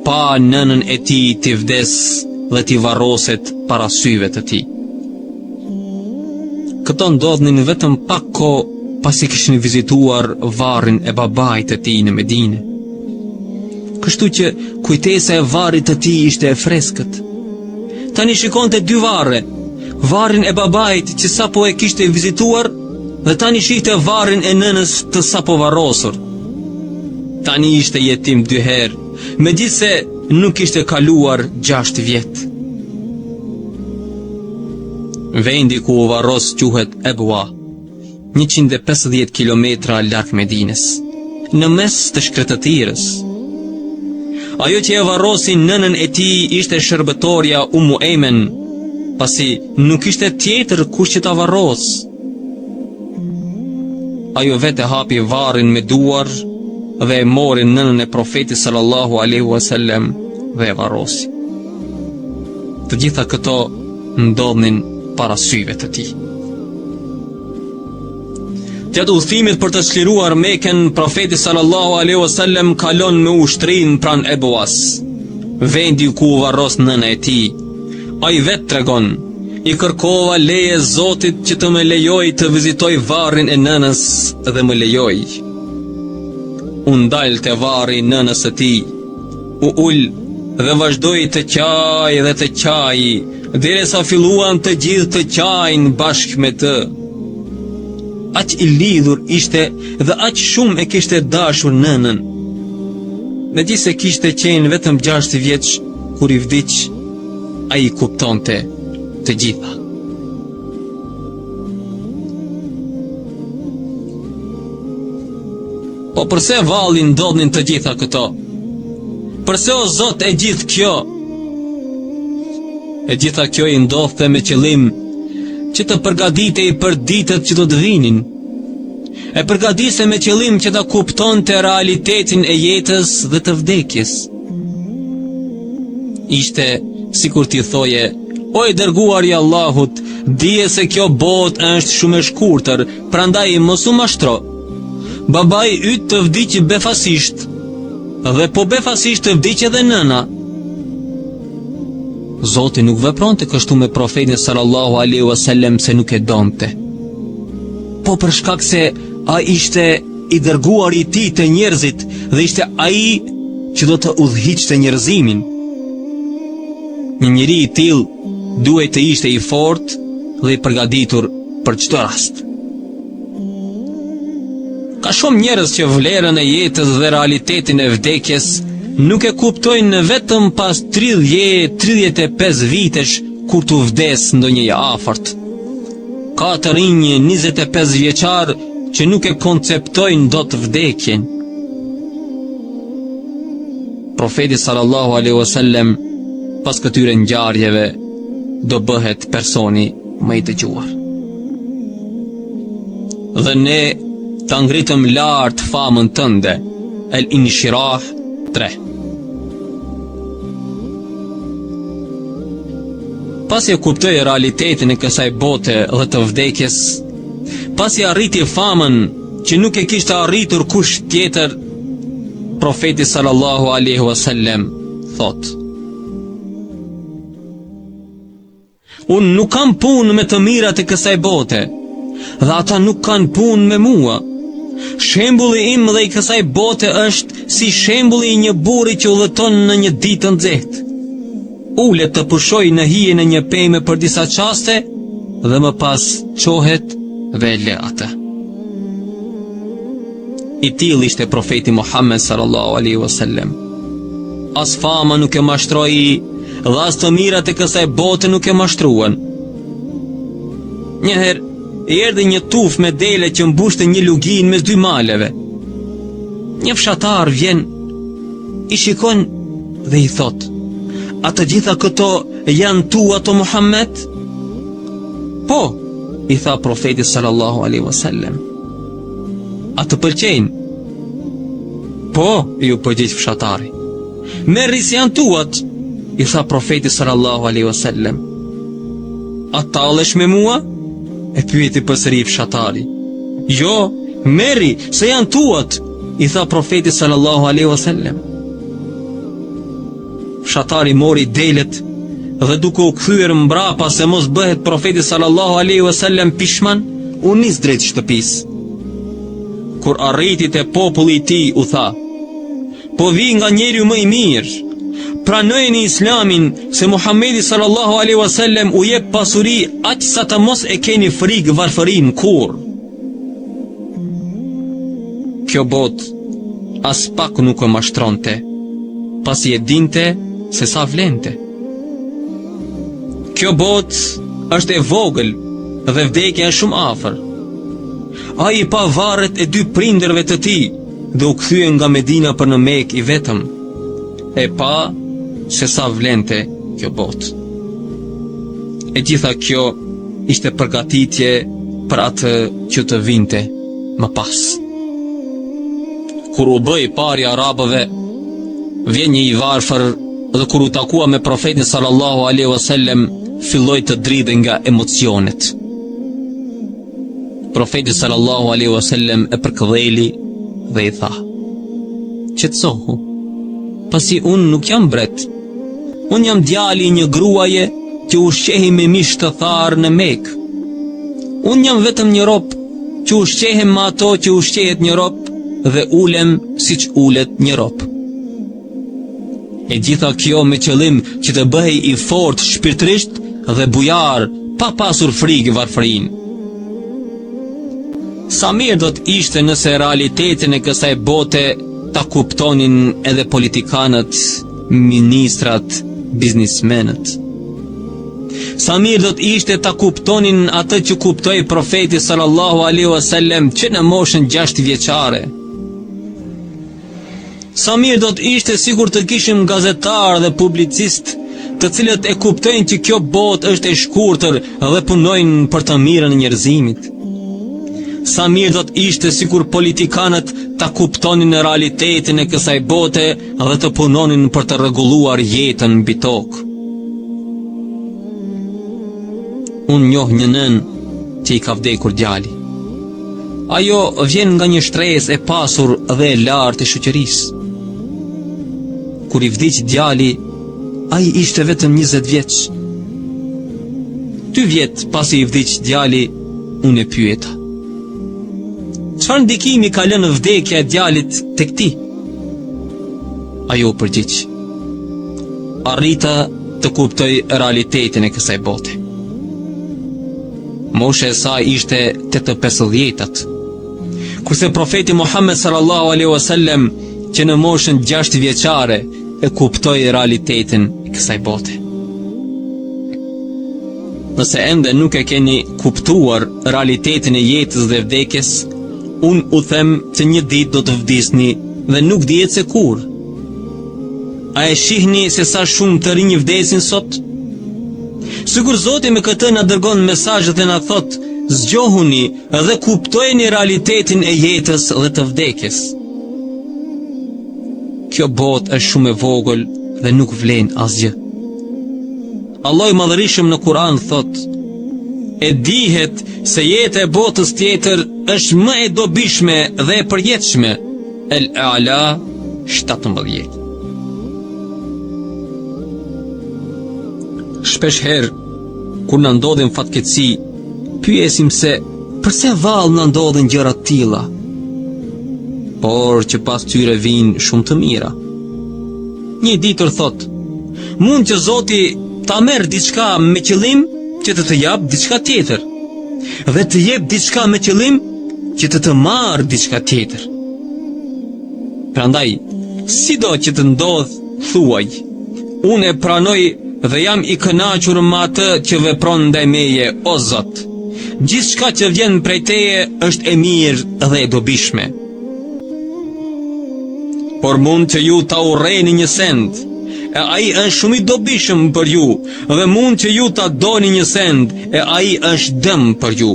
pa nënën e tij t'i vdesë dhe t'i varroset para syve të tij. Këto ndodhnin vetëm pak kohë pasi kishin vizituar varrin e babait të tij në Medinë. Kështu që kujtesa e varrit të tij ishte e freskët. Tani shikonte dy varre, varrin e babait që sapo e kishte vizituar Dhe tani shihte varrin e nënës të sapovarrosur. Tani ishte jetim dy herë, megjithëse nuk kishte kaluar 6 vjet. Vendi ku u varros quhet Ebua, 150 kilometra larg Medinës, në mes të shkretëtirës. Ajo që e varrosi nënën e tij ishte shërbëtorja Umu Ejmen, pasi nuk ishte tjetër kush që ta varrosë. Ajo vetë e hapi varrin me duar dhe e mori nënën e profetit sallallahu alaihi wasallam dhe e varrosi. Të gjitha këto ndodhnin para syve të tij. Gjatë udhëtimit për të çliruar Mekën, profeti sallallahu alaihi wasallam kalon me ushtrinë pranë Ebuas, vendi ku u varros nëna e tij. Ai vetë tregon, i kërkova leje Zotit që të më lejojë të vizitoj varrin e nënës dhe më lejoi. U ndal te varri i nënës së tij, u ul dhe vazhdoi të qajë dhe të qajë, derisa filluan të gjithë të qajnë bashkë me të. Aq i lidhur ishte dhe aq shumë e kishte dashur nënën. Megjithëse kishte qenë vetëm 6 vjeç kur i vdiq, ai i kuptonte të gjitha. Po përse vallë i ndodhnin të gjitha këto? Përse o Zot e gjithë kjo? E gjitha kjo i ndodhte me qëllim që të përgatitej për ditët që do të vinin. E përgatiste me qëllim që ta kuptonte realitetin e jetës dhe të vdekjes. Ishte sikur t'i thoje, o i dërguar i Allahut, dije se kjo botë është shumë e shkurtër, prandaj mos u mashtro. Babai yt të vdiq befasisht dhe po befasisht të vdiq edhe nëna. Zoti nuk vepronte kështu me profetin sallallahu alaihi wasallam se nuk e donte. Po për shkak se ai ishte i dërguari i tij te njerëzit dhe ishte ai që do të udhëhiqte njerëzimin. Një njeri i tillë duhej të ishte i fortë dhe i përgatitur për çdo rast. Ka shumë njerëz që vlerën e jetës dhe realitetin e vdekjes nuk e kuptojnë vetëm pas 30-35 vitesh kur t'u vdesë ndonjë i afërt. Ka të rinj 25 vjeçarë që nuk e konceptojnë dot vdekjen. Profeti sallallahu alaihi wasallam pas këtyre ngjarjeve do bëhet personi më i dëgjuar. Dhe ne ta ngritëm lart famën tënde, El Inshirah 3. Pasi e kuptoi realitetin e kësaj bote dhe të vdekjes, pasi arriti famën që nuk e kishte arritur kush tjetër, profeti sallallahu alaihi wasallam thotë: Unë nuk kam punë me të mirat e kësaj bote dhe ata nuk kanë punë me mua. Shembulli im dhe i kësaj bote është si shembulli i një burri që udhëton në një ditë të nxehtë. Ulet të pushojë në hijen e një peme për disa çaste dhe më pas çohet dhe e lë atë. I tillë ishte profeti Muhammed sallallahu alaihi wasallam. As fama nuk e mashtroi dhe as të mirat e kësaj bote nuk e mashtruan. Një herë i erdhi një tufë me dele që mbushte një luginë mes dy maleve. Një fshatar vjen, i shikon dhe i thotë: "A të gjitha këto janë tuat o Muhammed?" Po, i tha profeti sallallahu alaihi wasallam. A të pëlqejnë? Po, iu përgjigj fshatari. Merri se janë tuat, i tha profeti sallallahu alaihi wasallam. A tallesh me mua? E pyeti përsëri fshatari. Jo, merri se janë tuat, i tha profeti sallallahu alaihi wasallam. Fshatari mori delet dhe duke u kthyer mbrapa se mos bëhet profeti sallallahu alaihi wasallam pishman, u nis drejt shtëpisë. Kur arriti te populli i tij, u tha: Po vij nga njeriu më i mirë. Pranojeni Islamin se Muhamedi sallallahu alaihi wasallam u jep pasuri aq sa të mos e keni frikë varfërinë kurrë. Kjo botë aspak nuk e mashtronte, pasi e dinte se sa vlente. Kjo botë është e vogël dhe vdekja është shumë afër. Ai i pa varret e dy prindërve të tij dhe u kthye nga Medina për në Mekë i vetëm. E pa se sa vlente kjo botë. E gjitha kjo ishte përgatitje për atë që të vinte më pas. Kur u bë i pari i arabëve, vjen një i varfër dhe kur u takua me profetin sallallahu alaihi wasallam, filloi të dridhej nga emocionet. Profeti sallallahu alaihi wasallam e përkëdheli dhe i tha: "Qetësohu, pasi unë nuk jam mbret. Unë jam djali i një gruaje që ushqehej me mish të tharë në Mekë. Unë jam vetëm një rob që ushqehem me ato që ushqehet një rob dhe ulem siç ulet një rob. E gjitha kjo me qëllim që të bëhej i fortë shpirtërisht dhe bujar pa pasur frikë varfërinë. Sa mirë do të ishte nëse realitetin e kësaj bote ta kuptonin edhe politikanët, ministrat, biznismenët. Sa mirë do të ishte ta kuptonin atë që kuptoi profeti sallallahu alaihi wasallam që në moshën 6 vjeçare. Sa mirë do të ishte sikur të kishim gazetarë dhe publicistë të cilët e kuptojnë që kjo botë është e shkurtër dhe punojnë për të mirën e njerëzimit. Sa mirë do të ishte sikur politikanët ta kuptonin realitetin e kësaj bote dhe të punonin për të rregulluar jetën mbi tokë. Unë njoh një nënë që i ka vdekur djali. Ajo vjen nga një shtresë e pasur dhe e lartë e shoqërisë. Kur i vdiq djali, ai ishte vetëm 20 vjeç. Dy vjet pasi i vdiq djali, unë e pyeta. Çfarë ndikimi ka lënë vdekja e djalit tek ti? Ajo u përgjigj. Arrita të kuptoj realitetin e kësaj bote. Mosha e saj ishte te të pesëdhjetat. Kurse profeti Muhammed sallallahu alaihi wasallam që në moshën 6 vjeçare e kuptoi realitetin e kësaj bote. Nëse ende nuk e keni kuptuar realitetin e jetës dhe vdekjes, unë u them që një ditë do të vdisni dhe nuk dihet se kur. A e shihni se sa shumë të rinj vdesin sot? Sikur Zoti me këtë na dërgon mesazh dhe na thotë, zgjohuni dhe kuptojeni realitetin e jetës dhe të vdekjes. Kjo botë është shumë e vogël dhe nuk vlen asgjë. Allahu i Madhërishëm në Kur'an thotë: E dihet se jeta e botës tjetër është më e dobishme dhe e përjetshme. El A'la 17. Shpesh herë kur na ndodhin fatkeqësi, pyesim se përse vallë na ndodhin gjëra të tilla. Por që pas tyre vijnë shumë të mira. Një i ditur thotë, mund që Zoti ta merr diçka me qëllim që të të japë diçka tjetër dhe të jep diçka me qëllim që të të marrë diçka tjetër. Prandaj, sido që të ndodhë, thuaj, unë e pranoj dhe jam i kënaqur me atë që vepron ndaj meje, o Zot. Gjithçka që vjen prej teje është e mirë dhe e dobishme. Por mund që ju ta urreni një send, e ai është shumë i dobishëm për ju, dhe mund që ju ta doni një send, e ai është dëm për ju.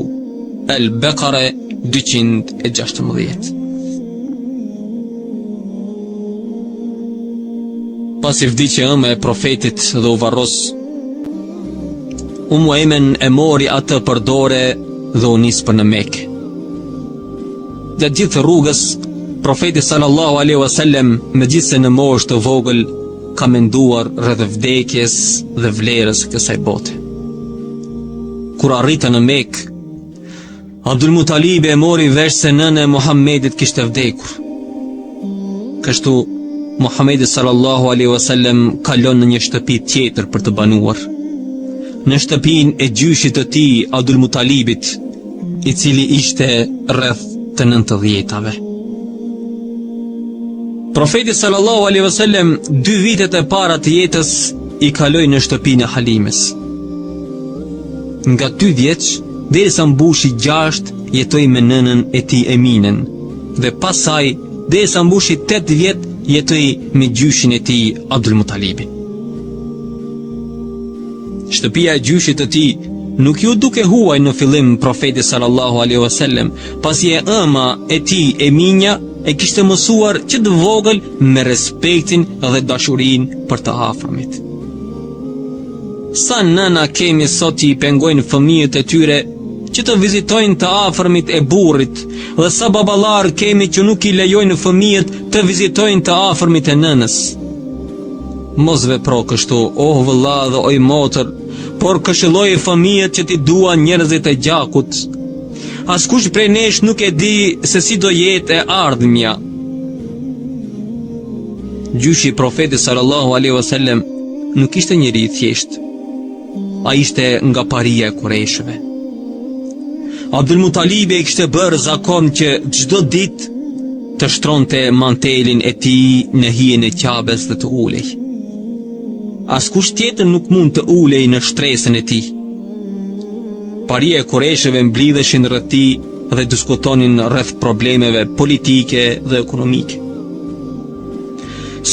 El Bekare 216 Pasi vdiq e ëma e profetit dhe u varros, Umu Ejmen e mori atë për dore dhe u nis për në Mekë. Gjatë gjithë rrugës, profeti sallallahu alaihi wasallam, megjithëse në moshë të vogël, ka menduar rreth vdekjes dhe vlerës së kësaj bote. Kur arritën në Mekë, Abdul Mutalibi e mori vesh se nëna e Muhammedit kishte vdekur. Kështu, Muhammedi sallallahu alaihi wasallam kalon në një shtëpi tjetër për të banuar. Në shtëpinë e gjyshit të tij Abdul Mutalibit, i cili ishte rreth të nëntëdhjetave. Profeti sallallahu alaihi wasallam dy vitet e para të jetës i kaloi në shtëpinë e Halimes. Nga dy vjeç derisa mbushi 6 jetoi me nënën e tij Eminen dhe pas saj derisa mbushi 8 vjet jetoi me gjyshin e tij Abdul Muttalibin. Shtëpia e gjyshit të tij nuk iu duk e huaj në fillim profetit sallallahu alaihi wasallam, pasi e ëma e tij Eminja e kishte mësuar që të vogël me respektin dhe dashurinë për të afërmit. Sa nëna kemi sot që i pengojnë fëmijët e tyre që të vizitojnë të afërmit e burrit dhe sa baballarë kemi që nuk i lejojnë fëmijët të vizitojnë të afërmit e nënës. Mos vepro kështu, oh vëlla dhe oj motër, por këshilloji fëmijët që t'i duan njerëzit e gjakut. Askush prej nesh nuk e di se si do jetë e ardhmja. Gjyshi i profetit sallallahu alaihi wasallam nuk ishte njeri i thjeshtë. Ai ishte nga paria e kurejshëve. Abdul Mutalibi e kishte bërë zakon që çdo ditë të shtronte mantelin e tij në hijen e Qabes dhe të ulej. Askush tjetër nuk mund të ulej në shtresën e tij. Paria e kurejshëve mblidheshin rreth tij dhe diskutonin rreth problemeve politike dhe ekonomike.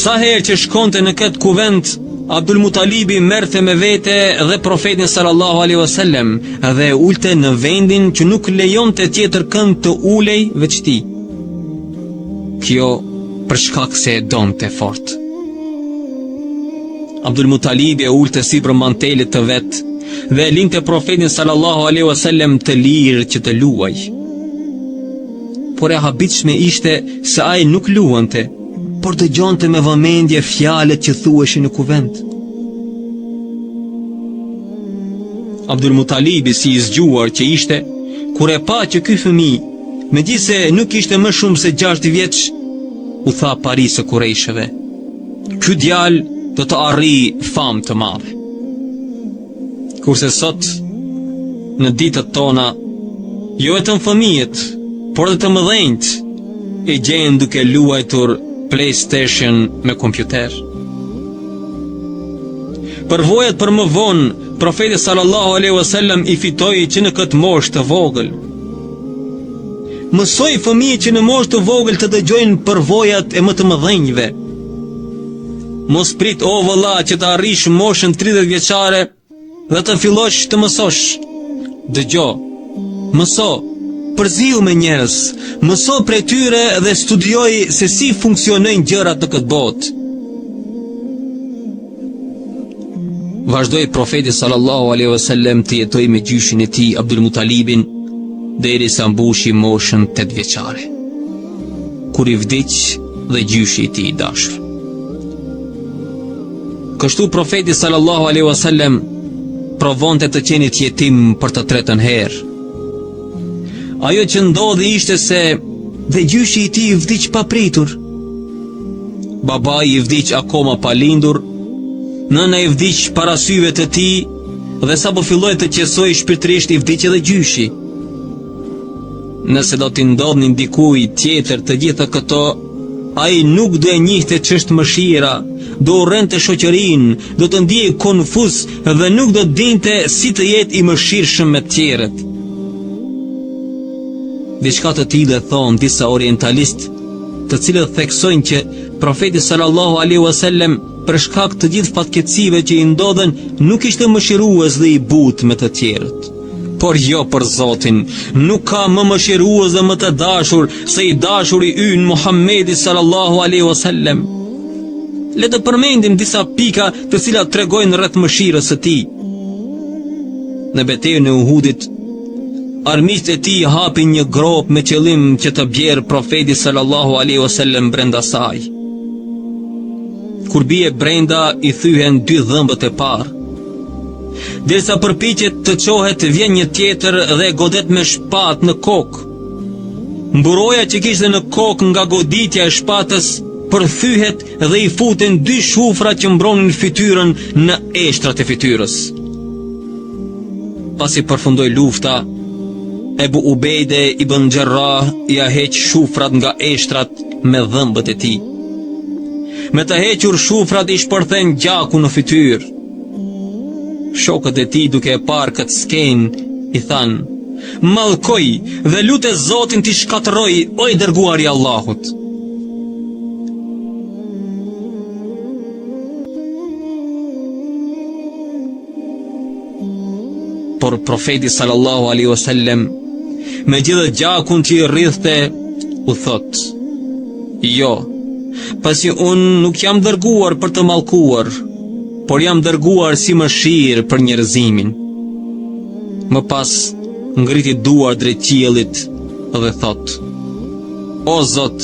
Sa herë që shkonte në këtë kuvend, Abdul Mutalibi merrte me vete dhe profetin sallallahu alaihi wasallam dhe e ulte në vendin që nuk lejonte tjetër kënd të ulej veç tij. Kjo për shkak se e donte fort. Abdul Mutalibi e ulte sipër mantelit të vet dhe e linte profetin sallallahu alaihi wasallam të lirë që të luajë. Por e habitshme ishte se ai nuk luante, por dëgjonte me vëmendje fjalët që thuheshin në kuvend. Abdul Mutalibi si i zgjuar që ishte, kur e pa që ky fëmijë, megjithëse nuk ishte më shumë se 6 vjeç, u tha parisë së kurejshëve. Ky djalë do të arrijë famë të madhe. Kurse sot, në ditët tona, jo vetëm fëmijët, por edhe të mëdhenjtë, i gjen duke luajtur PlayStation me kompjuter. Përvojat për më vonë, profeti sallallahu alaihi wasallam i fitoi që në këtë moshë të vogël. Mësoji fëmijët që në moshë të vogël të dëgjojnë përvojat e më të mëdhenjve. Mos prit o vëlla që të arrish moshën 30 vjeçare dhe të fillosh të mësosh. Dëgjo, mëso, përzihu me njerëz, mëso prej tyre dhe studioj se si funksionojnë gjërat në këtë botë. Vazhdoi profeti sallallahu alaihi wasallam të jetojë me gjyshin e tij Abdul Mutalibin derisa mbushi moshën 8 vjeçare. Kur i vdiq dhe gjyshi i tij i dashur. Kështu profeti sallallahu alaihi wasallam provonte të qenit jetim për të tretën herë. Ajo që ndodhi ishte se dhe gjyshi i tij vdiq papritur. Babai i vdiq akoma pa lindur, nëna i vdiq para syve të tij dhe sapo filloi të qetësohej shpirtërisht i vdiq edhe gjyshi. Nëse do t'i ndodhnin dikujt tjetër të gjitha këto, ai nuk do e njihte ç'është mëshira, do urrente shoqërinë, do të ndihej konfuz dhe nuk do të dinte si të jetë i mëshirshëm me të tjerët. Diçka të tillë e thonë disa orientalistë, të cilët theksojnë që profeti sallallahu alaihi wasallam për shkak të gjithë fatkeqësive që i ndodhën, nuk ishte mëshirues dhe i butë me të tjerët. Por jo për Zotin, nuk ka më mëshirues dhe më të dashur se i dashuri ynë Muhammedi sallallahu alaihi wasallam. Le të përmendim disa pika të cilat tregojnë rreth mëshirës së tij. Në betejën e Uhudit, armiqtë e tij hapin një gropë me qëllim që të bjerë profeti sallallahu alaihi wasallam brenda saj. Kur bie brenda i thyhen dy dhëmbët e parë. Derisa përpiqet të çohet vjen një tjetër dhe e godet me shpatë në kokë. Mburoja që kishte në kokë nga goditja e shpatës përthyhet dhe i futen dy shufra që mbronin fytyrën në eshtrat e fytyrës. Pasi përfundoi lufta, Ebu Ubejde ibn Xherrah ia heq shufrat nga eshtrat me dhëmbët e tij. Me të hequr shufrat i shpërthen gjaku në fytyrë. Shokët e tij duke e parë këtë skenë i thanë: "Mallkoi dhe lute Zotin t'i shkatërrojë o i dërguari i Allahut." Por profeti sallallahu alaihi wasallam me gjithë gjakun që i rridhte u thotë: Jo, pasi unë nuk jam dërguar për të mallkuar, por jam dërguar si mëshirë për njerëzimin. Më pas ngriti duart drejt qiellit dhe thotë: O Zot,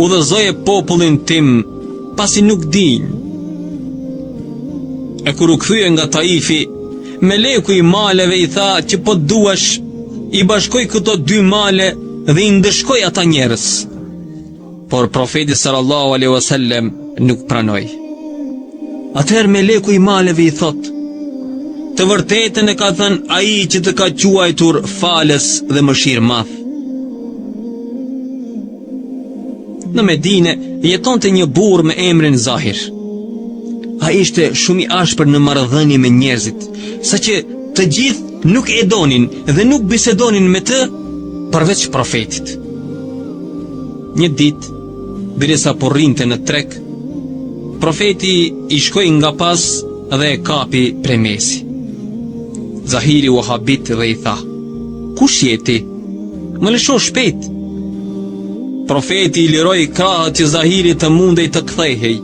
udhëzoje popullin tim pasi nuk dinë. E kur u kthye nga Taifi, meleku i maleve i tha që po të duash, i bashkoj këto dy male dhe i ndëshkoj ata njerëz. Por profeti sallallahu alaihi wasallam nuk pranoi. Atëherë meleku i maleve i thotë, të vërtetën e ka thënë ai që të ka quajtur falës dhe mëshirëmadh. Në Medine jetonte një burrë me emrin Zahir. Ai ishte shumë i ashpër në marrëdhënie me njerëzit, saqë të gjithë nuk e donin dhe nuk bisedonin me të përveç profetit. Një ditë, derisa po rrinte në treg, profeti i shkoi nga pas dhe e kapi prej mesi. Zahiri u habit dhe i tha: "Kush je ti?" Më lësho shpejt. Profeti i liroi krahët që Zahiri të mundej të kthehej.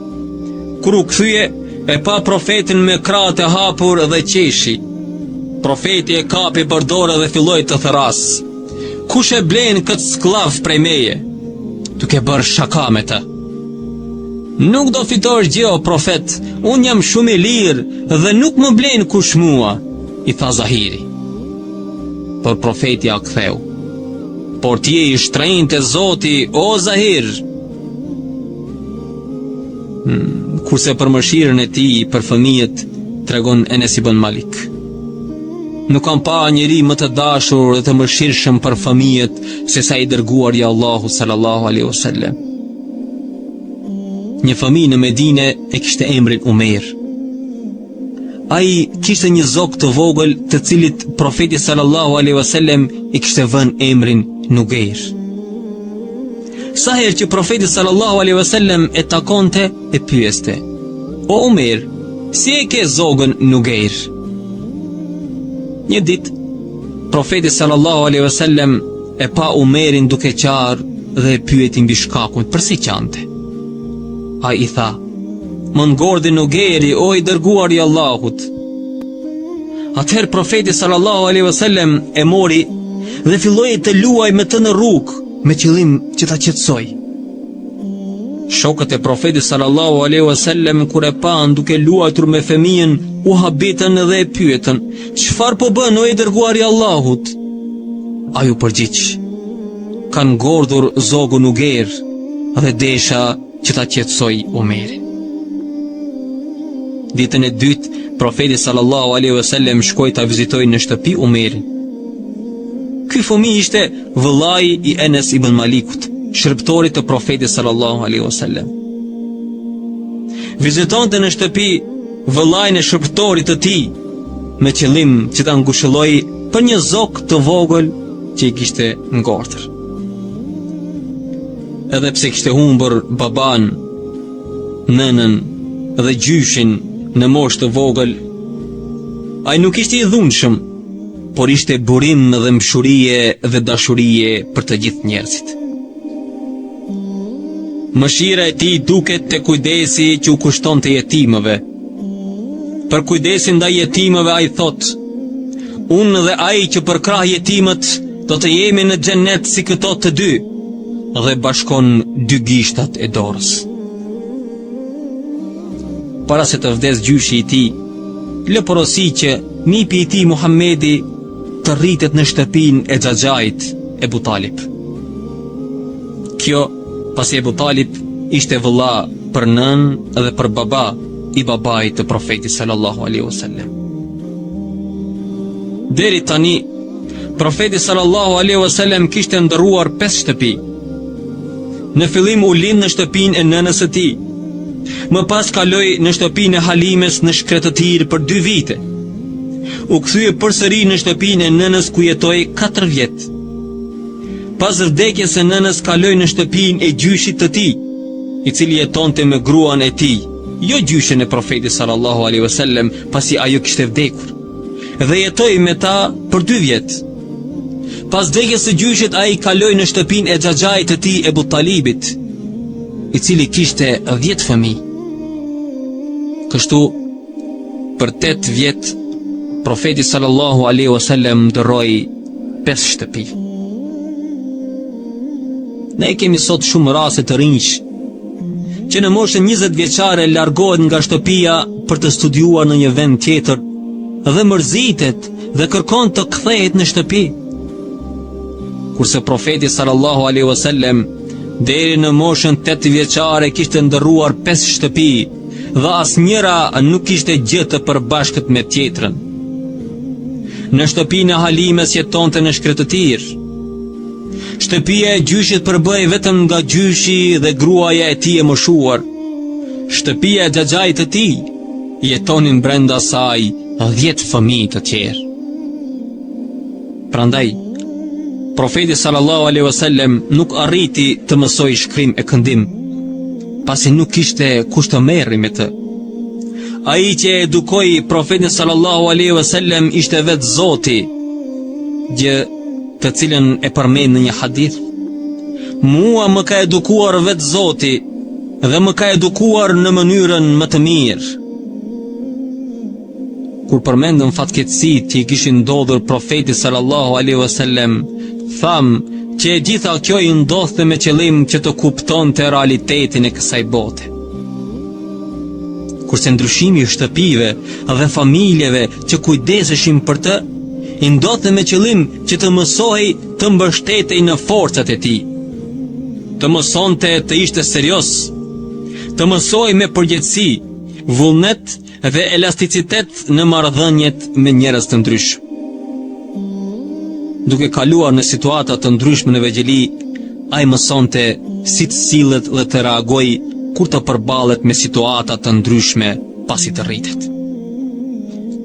Kur u kthye, e pa profetin me krahët e hapur dhe qeshi. Profeti e kapi për dore dhe filloi të thërrasë. Kush e blen këtë skllav prej meje? Duke bërë shaka me të. Nuk do fitosh gjë o profet, unë jam shumë i lirë dhe nuk më blen kush mua, i tha Zahiri. Por profeti ia ktheu. Por ti je i shtrenjtë te Zoti, o Zahir. Hmm, kurse për mëshirën e tij për fëmijët tregon Enes ibn Malik. Nuk kam pa njeri më të dashur dhe të mëshirshëm për fëmijët sesa i dërguari i Allahut sallallahu alaihi wasallam. Një fëmijë në Medine e kishte emrin Umer. Ai kishte një zog të vogël të cilit profeti sallallahu alaihi wasallam i kishte vënë emrin Nugeir. Sa herë që profeti sallallahu alaihi wasallam e takonte, e pyeste: "O Umer, si e ke zogën Nugeir?" Një ditë, profeti sallallahu alaihi wasallam e pa Umerin duke qarë dhe e pyeti mbi shkakun përse qante. Ai i tha: Më ngordhi Nugeiri, o i dërguar i Allahut. Atëherë profeti sallallahu alaihi wasallam e mori dhe filloi të luajë me të në rrugë me qëllim që ta qetësojë. Shokët e profetit sallallahu alaihi wasallam kur e panë duke luajtur me fëmijën, u habitën dhe e pyetën: "Çfarë po bën o i dërguar i Allahut?" Ai u përgjigj: Ka ngordhur zogu Nugeir dhe desha që ta qetësoj Umerin. Ditën e dytë, profeti sallallahu alaihi wasallam shkoi ta vizitojë në shtëpi Umerin. Ky fëmijë ishte vëllai i Enes ibn Malikut, shërbëtorit të profetit sallallahu alaihi wasallam. Vizitonte në shtëpi vëllain e shërbëtorit të tij me qëllim që ta ngushëllojë për një zog të vogël që i kishte ngordhur. Edhe pse kishte humbur babanë, nënën dhe gjyshin në moshë të vogël, ai nuk ishte i dhunshëm, por ishte burim dhembshurie dhe dashurie për të gjithë njerëzit. Mëshira e tij duket te kujdesi që u kushtonte jetimëve. Për kujdesin ndaj jetimëve ai thotë: Unë dhe ai që përkrah jetimët do të jemi në xhennet si këto të dy dhe bashkon dy gishtat e dorës. Para se të vdesë gjyshi i tij, lë porosi që nipi i tij Muhammedi të rritet në shtëpinë e xhaxhait Ebu Talib. Kjo pasi Ebu Talib ishte vëlla për nënë dhe për baba i babait të profetit sallallahu alaihi wasallam. Deri tani profeti sallallahu alaihi wasallam kishte ndërruar pesë shtëpi. Në fillim u lind në shtëpinë e nënës së tij. Më pas kaloi në shtëpinë e Halimes në shkretëtirë për dy vite. U kthye përsëri në shtëpinë e nënës ku jetoi 4 vjet. Pas vdekjes së nënës kaloi në shtëpinë e gjyshit të tij, i cili jetonte me gruan e tij, jo gjyshen e profetit sallallahu alaihi wasallam, pasi ajo kishte vdekur. Dhe jetoi me ta për dy vjet. Pas vdekjes së gjyshit ai kaloi në shtëpinë e xhaxhait të tij Ebu Talibit, i cili kishte 10 fëmijë. Kështu për 8 vjet profeti sallallahu alaihi wasallam ndërroi 5 shtëpi. Ne kemi sot shumë raste të rinjsh që në moshën 20 vjeçare largohet nga shtëpia për të studiuar në një vend tjetër dhe mërzitet dhe kërkon të kthehet në shtëpi. Kurse profeti sallallahu alaihi wasallam deri në moshën 8 vjeçare kishte ndërruar 5 shtëpi dhe asnjëra nuk kishte gjë të përbashkët me tjetrën. Në shtëpinë e Halimes jetonte në shkretëtirë. Shtëpia e gjyshit përbëhej vetëm nga gjyshi dhe gruaja e tij e moshuar. Shtëpia e xhaxhait të tij jetonin brenda saj 10 fëmijë të tjerë. Prandaj, profeti sallallahu alaihi wasallam nuk arriti të mësojë shkrim e këndim, pasi nuk kishte kush të merrej me të. Ai që e edukoi profetin sallallahu alaihi wasallam ishte vetë Zoti, gjë të cilën e përmend në një hadith. Mua më ka edukuar vetë Zoti dhe më ka edukuar në mënyrën më të mirë. Kur përmendëm fatkeqësitë që i kishin ndodhur profetit sallallahu alaihi wasallam, thamë që e gjitha kjo i ndodhte me qëllim që të kuptonte realitetin e kësaj bote. Kurse ndryshimi i shtëpive dhe familjeve që kujdeseshin për të, i ndodhte me qëllim që të mësohej të mbështetej në forcat e tij. Të mësonte të ishte serioz, të mësohej me përgjegjësi, vullnet dhe elasticitet në marrëdhëniet me njerëz të ndryshëm. Duke kaluar në situata të ndryshme në vegjëli, ai mësonte si të sillet dhe të reagojë kur të përballet me situata të ndryshme pasi të rritet.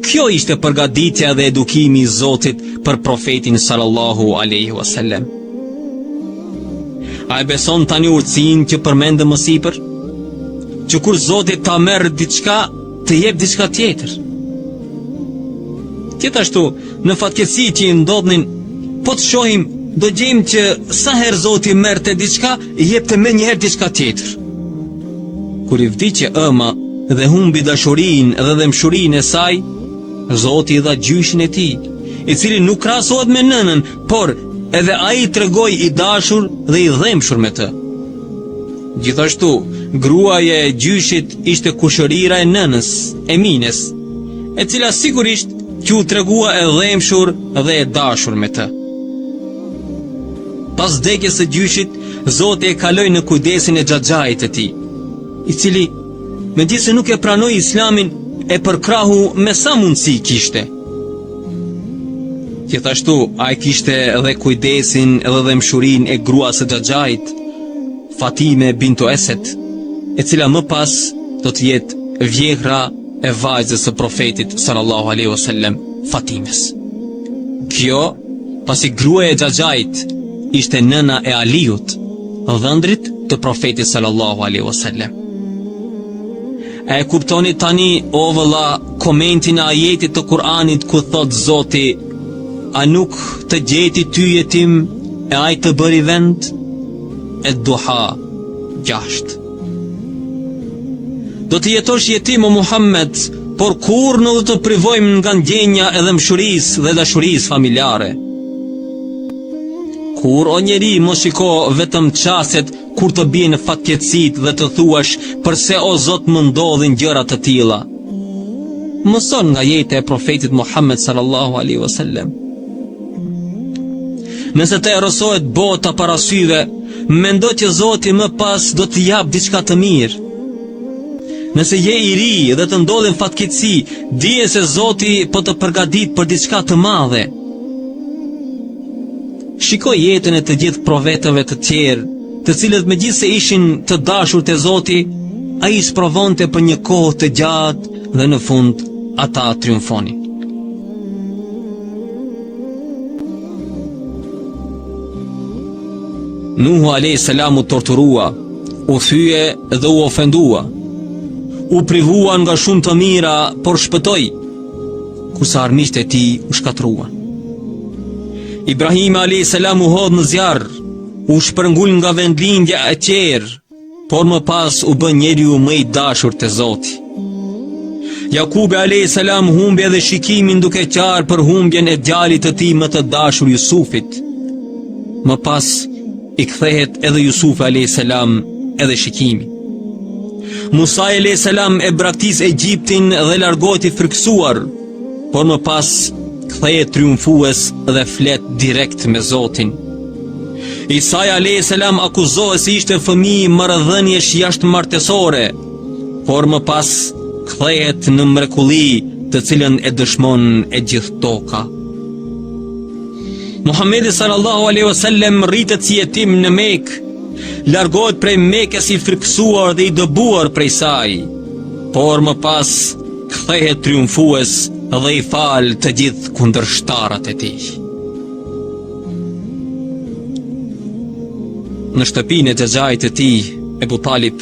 Kjo ishte përgatitja dhe edukimi i Zotit për profetin sallallahu alaihi wasallam. A e beson tani urtësinë që përmendëm më sipër? Që kur Zoti ta merr diçka, të jep diçka tjetër. Gjithashtu, në fatkeqësitë që i ndodhnin, po të shohim, do gjejmë që sa herë Zoti merrte diçka, i jepte menjëherë diçka tjetër. Kur i vdiq e ëma dhe humbi dashurinë dhe dhembshurinë e saj, Zoti i dha gjyshin e tij, i cili nuk krahasohet me nënën, por edhe ai u tregua i dashur dhe i dhembshur me të. Gjithashtu, gruaja e gjyshit ishte kushërira e nënës, Emines, e cila sigurisht që u tregua e dhembshur dhe e dashur me të. Pas vdekjes së gjyshit, Zoti e kaloi në kujdesin e xhaxhait të tij, i cili, megjithëse nuk e pranoi islamin, e përkrahu me sa mundësi kishte. Gjithashtu, ai kishte edhe kujdesin edhe dhembshurinë e gruas së xhaxhait, Fatime bintu Esed, e cila më pas do të jetë vjehrra e vajzës së profetit sallallahu alaihi wasallam, Fatimes. Kjo, pasi gruaja e xhaxhait ishte nëna e Aliut, dhëndrit të profetit sallallahu alaihi wasallam. A e kuptoni tani o vëlla komentin e ajetit të Kur'anit ku thotë Zoti, a nuk të gjeti ty jetim e ai të bëri vend? Ed-Duha 6. Do të jetosh jetim o Muhammed, por kurrë nuk do të privojmë nga ndjenja e dhembshurisë dhe dashurisë familjare. Kurrë o njeri mos shiko vetëm çastet kur të bien fatkeqësitë dhe të thuash përse o Zot më ndodhin gjëra të tilla. Mëso nga jeta e profetit Muhammed sallallahu alaihi wasallam. Nëse të errësohet bota para syve, mendo që Zoti më pas do të japë diçka të mirë. Nëse je i ri dhe të ndodhin fatkeqësi, dije se Zoti po të përgatit për diçka të madhe. Shiko jetën e të gjithë profetëve të tjerë, të cilët megjithëse ishin të dashur te Zoti, Ai i sprovonte për një kohë të gjatë dhe në fund ata triumfonin. Nuhu a.s. u torturua, u fye dhe u ofendua. U privua nga shumë të mira, por shpëtoi, kurse armiqtë e tij u shkatërruan. Ibrahimi a.s. u hodh në zjarr, u shpërngul nga vendlindja e tjerë, por më pas u bë njeriu më i dashur te Zoti. Jakubi a.s. humbi edhe shikimin duke qarë për humbjen e djalit të tij më të dashur Jusufit. Më pas i kthehet edhe Jusufi a.s. edhe shikimi. Musai a.s. e braktis Egjiptin dhe largohet i frikësuar, por më pas kthehet triumfues dhe flet direkt me Zotin. Isai a.s. akuzohet se ishte fëmijë marrëdhëniesh jashtëmartesore, por më pas kthehet në mrekulli të cilën e dëshmon e gjithë toka. Muhammedi sallallahu alaihi wasallam rritet si jetim në Mekë, largohet prej Mekës i frikësuar dhe i dëbuar prej saj, por më pas kthehet triumfues dhe i fal të gjithë kundërshtarët e tij. Në shtëpinë e xhaxhait të tij, Ebu Talib,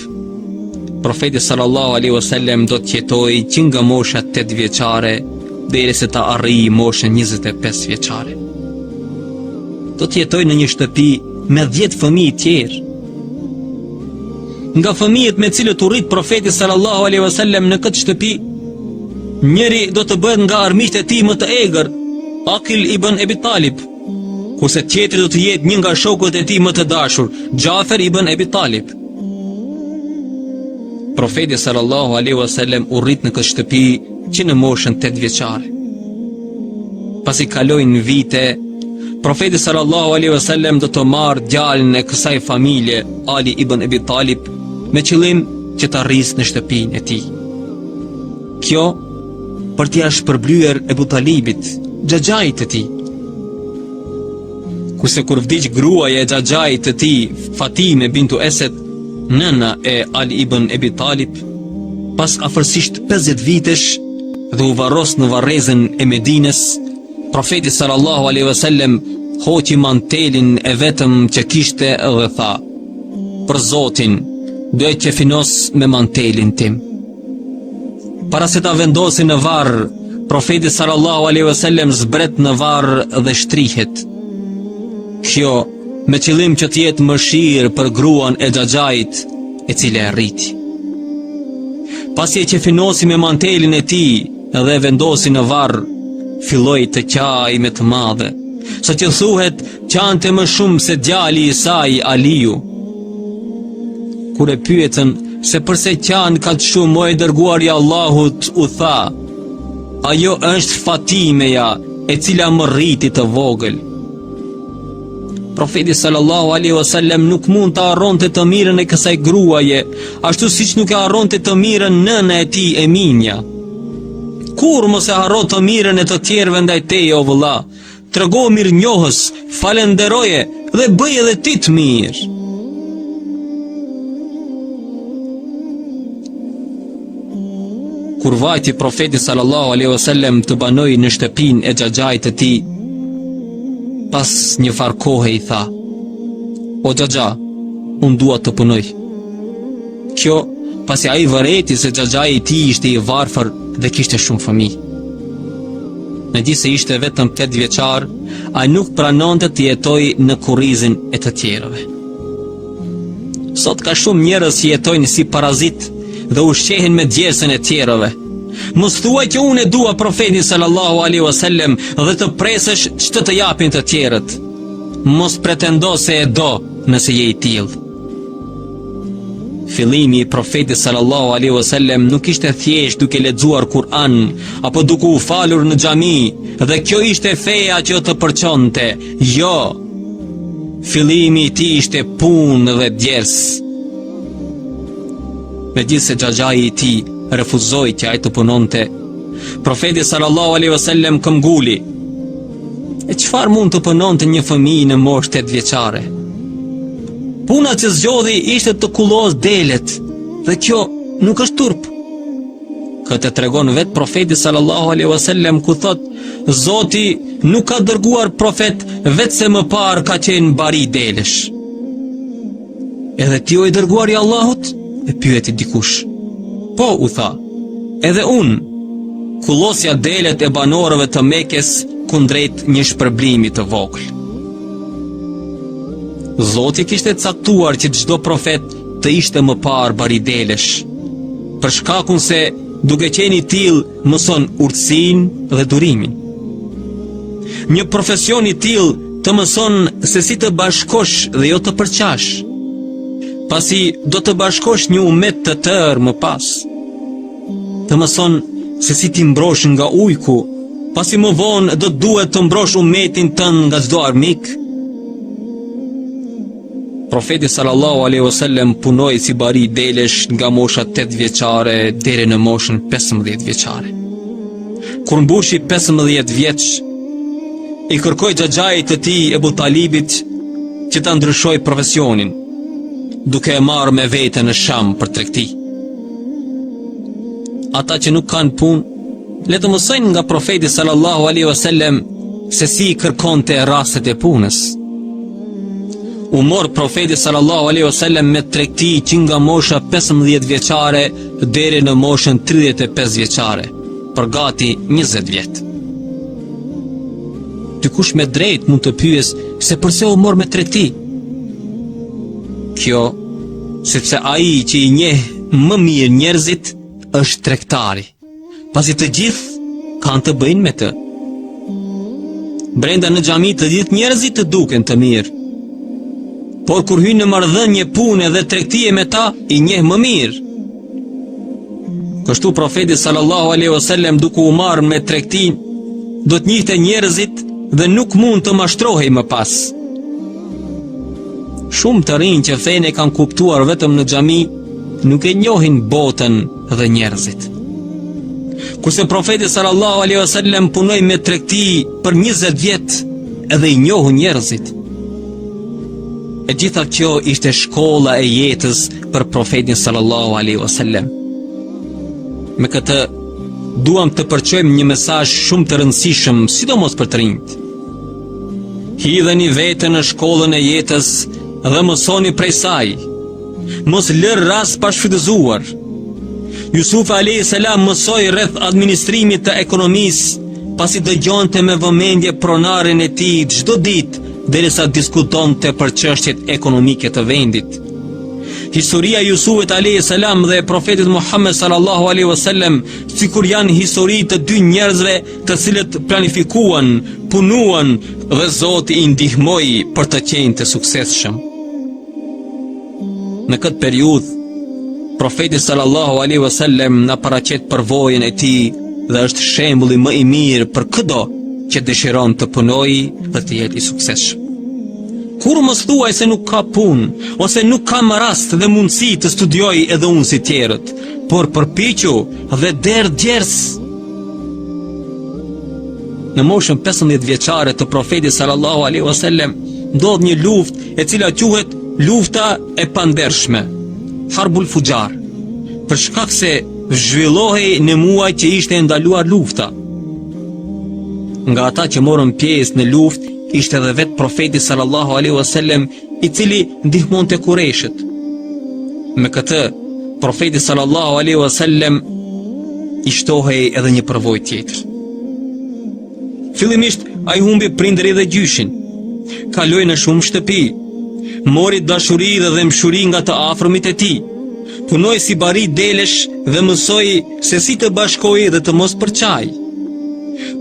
profeti sallallahu alaihi wasallam do të jetojë që nga mosha 8 vjeçare derisa ta arrijë moshën 25 vjeçare. Do të jetojë në një shtëpi me 10 fëmijë tjerë. Nga fëmijët me cilët u rrit profeti sallallahu alaihi wasallam në këtë shtëpi, njëri do të bëhet nga armiqtë e tij më të egër, Akil ibn Ebi Talib, kurse tjetri do të jetë një nga shokët e tij më të dashur, Xhafer ibn Ebi Talib. Profeti sallallahu alaihi wasallam u rrit në këtë shtëpi që në moshën 8 vjeçare. Pasi kalojnë vite, Profeti sallallahu alaihi wasallam do të marrë djalin e kësaj familje, Ali ibn Ebi Talib, me qëllim që ta rrisë në shtëpinë e tij. Kjo për t'ia shpërblyer Ebu Talibit, xhaxhait të tij. Kurse kur vdiq gruaja e xhaxhait të tij, Fatime bintu Esed, nëna e Ali ibn Ebi Talib, pas afërsisht 50 vitesh dhe u varros në varrezën e Medinës, Profeti sallallahu alaihi wasallam hoqi mantelin e vetëm që kishte dhe tha: Për Zotin, do e qefinos me mantelin tim. Para se ta vendosin në varr, profeti sallallahu alaihi wasallam zbret në varr dhe shtrihet. Kjo me qëllim që të jetë mëshirë për gruan e xhaxhait, e cila e rriti. Pasi e qefinosi me mantelin e tij, dhe e vendosi në varr, filloi të qajë me të madhe, saqë thuhet qante më shumë se djali i saj Aliu. Kur e pyetën se përse qan kaq shumë o i dërguari i Allahut, u tha, ajo është Fatimeja e cila më rriti të vogël. Profeti sallallahu alaihi wasallam nuk mund ta harronte të mirën e kësaj gruaje, ashtu siç nuk e harronte të mirën nëna e tij Eminja. Kurrë mos e harro të mirën e të tjerëve ndaj teje o vëlla. Tregohu mirënjohës, falënderoje dhe bëj edhe ti të mirë. Kur vajti profeti sallallahu alaihi wasallam të banojë në shtëpinë e xhaxhait të tij, pas një farë kohe i tha: O xhaxha, unë dua të punoj. Kjo pasi ai vërejti se xhaxhai i tij ishte i varfër dhe kishte shumë fëmijë. Megjithëse ishte vetëm 8 vjeçar, ai nuk pranonte të jetojë në kurrizin e të tjerëve. Sot ka shumë njerëz që jetojnë si parazitë dhe ushqehen me djersën e tjerëve. Mos thuaj që unë e dua profetin sallallahu alaihi wasallam dhe të presësh ç'të të japin të tjerët. Mos pretendo se e do nëse je i tillë. Fillimi i profetit sallallahu alaihi wasallam nuk ishte thjesht duke lexuar Kur'an apo duke u falur në xhami dhe kjo ishte feja që të përçonte. Jo. Fillimi i tij ishte punë dhe djersë. Megjithëse xhaxhai i tij refuzoi që ai të punonte, profeti sallallahu alaihi wasallam këmbguli. E çfarë mund të punonte një fëmijë në moshë 8 vjeçare? Puna që zgjodhi ishte të kullosë delet dhe kjo nuk është turp. Këtë e tregon vetë profeti sallallahu alaihi wasallam ku thotë Zoti nuk ka dërguar profet veçse më parë ka qenë bari delesh. Edhe ti o i dërguar i Allahut? E pyeti dikush. Po, u tha, edhe unë, kullosja delet e banorëve të Mekes kundrejt një shpërblimi të vogël. Zoti kishte caktuar që çdo profet të ishte më parë bari delesh, për shkakun se duke qenë i tillë mëson urtësinë dhe durimin. Një profesion i tillë të mëson se si të bashkosh dhe jo të përçash, pasi do të bashkosh një umet të tërë më pas. Të mëson se si t'i mbrosh nga ujku, pasi më vonë do të duhet të mbrosh umetin tënd nga çdo armik. Profeti sallallahu alaihi wasallam punoi si bari delesh nga mosha 8 vjeçare deri në moshën 15 vjeçare. Kur mbushi 15 vjeç, i kërkoi xhaxhait të tij Ebu Talibit që ta ndryshojë profesionin, duke e marrë me vete në Sham për tregti. Ata që nuk kanë punë, le të mësojnë nga profeti sallallahu alaihi wasallam se si i kërkonte rastet e punës. U mor profeti sallallahu alaihi wasallam me tregti që nga mosha 15 vjeçare deri në moshën 35 vjeçare, për gati 20 vjet. Dikush me drejt mund të pyesë se përse u mor me tregti. Kjo sepse ai që i njeh më mirë njerëzit është tregtari. Pasi të gjithë kanë të bëjnë me të. Brenda në xhami të gjithë njerëzit të duken të mirë. Por kur hyn në marrëdhënie pune dhe tregtie me ta, i njeh më mirë. Kështu profeti sallallahu alaihi wasallam duke u marrë me tregtinë, do të njihte njerëzit dhe nuk mund të mashtrohej më pas. Shumë të rinj që fenë e kanë kuptuar vetëm në xhami, nuk e njohin botën dhe njerëzit. Kurse profeti sallallahu alaihi wasallam punoi me tregti për 20 vjet edhe i njohu njerëzit. E gjitha kjo ishte shkolla e jetës për profetin sallallahu alaihi wasallam. Me këtë duam të përçojmë një mesazh shumë të rëndësishëm, sidomos për të rinjtë. Hidheni veten në shkollën e jetës dhe mësoni prej saj. Mos lër rast pa shfrytëzuar. Jusuf alayhi salam mësoi rreth administrimit të ekonomisë, pasi dëgjonte me vëmendje pronarin e tij çdo ditë derisa diskutonte për çështjet ekonomike të vendit. Historia e Jusufit alayhi salam dhe e profetit Muhammed sallallahu alaihi wasallam sikur janë histori të dy njerëzve të cilët planifikuan, punuan dhe Zoti i ndihmoi për të qenë të suksesshëm. Në këtë periudhë, profeti sallallahu alaihi wasallam na paraqet përvojën e tij dhe është shembulli më i mirë për këdo që dëshiron të punojë dhe të jetë i suksesshëm. Kurrë mos thuaj se nuk ka punë ose nuk kam rast dhe mundësi të studioj edhe unë si tjerët, por përpiqu dhe derdh djersë. Në moshën 15 vjeçare të profetit sallallahu alaihi wasallam ndodh një luftë e cila quhet lufta e pandershme, Harbul Fuxhar, për shkak se zhvillohej në muaj që ishte e ndaluar lufta. Nga ata që morën pjesë në luftë ishte edhe vetë profeti sallallahu alaihi wasallam i cili ndihmonte kurejshët. Me këtë, profeti sallallahu alaihi wasallam i shtohej edhe një përvojë tjetër. Fillimisht ai humbi prindërit dhe gjyshin. Kaloi në shumë shtëpi. Mori dashuri dhe dhembshuri nga të afërmit e tij. Punoi si bari delesh dhe mësoi se si të bashkojë dhe të mos përçajë.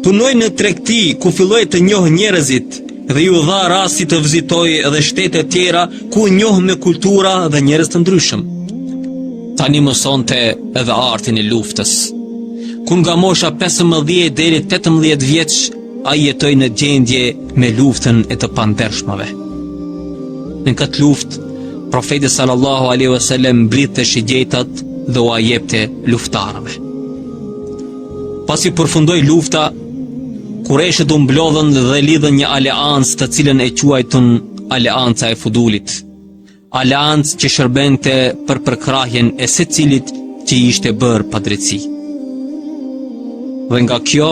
Punoi në tregti ku filloi të njohë njerëzit dhe iu dha rasti të vizitojë edhe shtete tjera ku u njoh me kultura dhe njerëz të ndryshëm. Tani mësonte edhe artin e luftës. Ku nga mosha 15 deri 18 vjeç ai jetoi në gjendje me luftën e të pandershmëve. Në këtë luftë, profeti sallallahu alaihi wasallam mblidhte shigjetat dhe ua jepte luftëtarëve. Pasi përfundoi lufta, Kurejshët u mblodhën dhe lidhën një aleancë të cilën e quajtën Aleanca e Fudulit. Aleancë që shërbente për përkrahjen e secilit që i ishte bërë padrejtësi. Dhe nga kjo,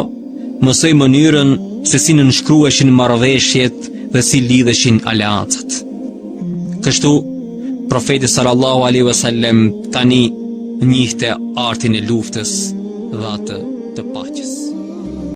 mësoi mënyrën se si nënshkruheshin marrëveshjet dhe si lidheshin aleancat. Kështu, profeti sallallahu alaihi wasallam tani njihte artin e luftës dhe atë të paqes.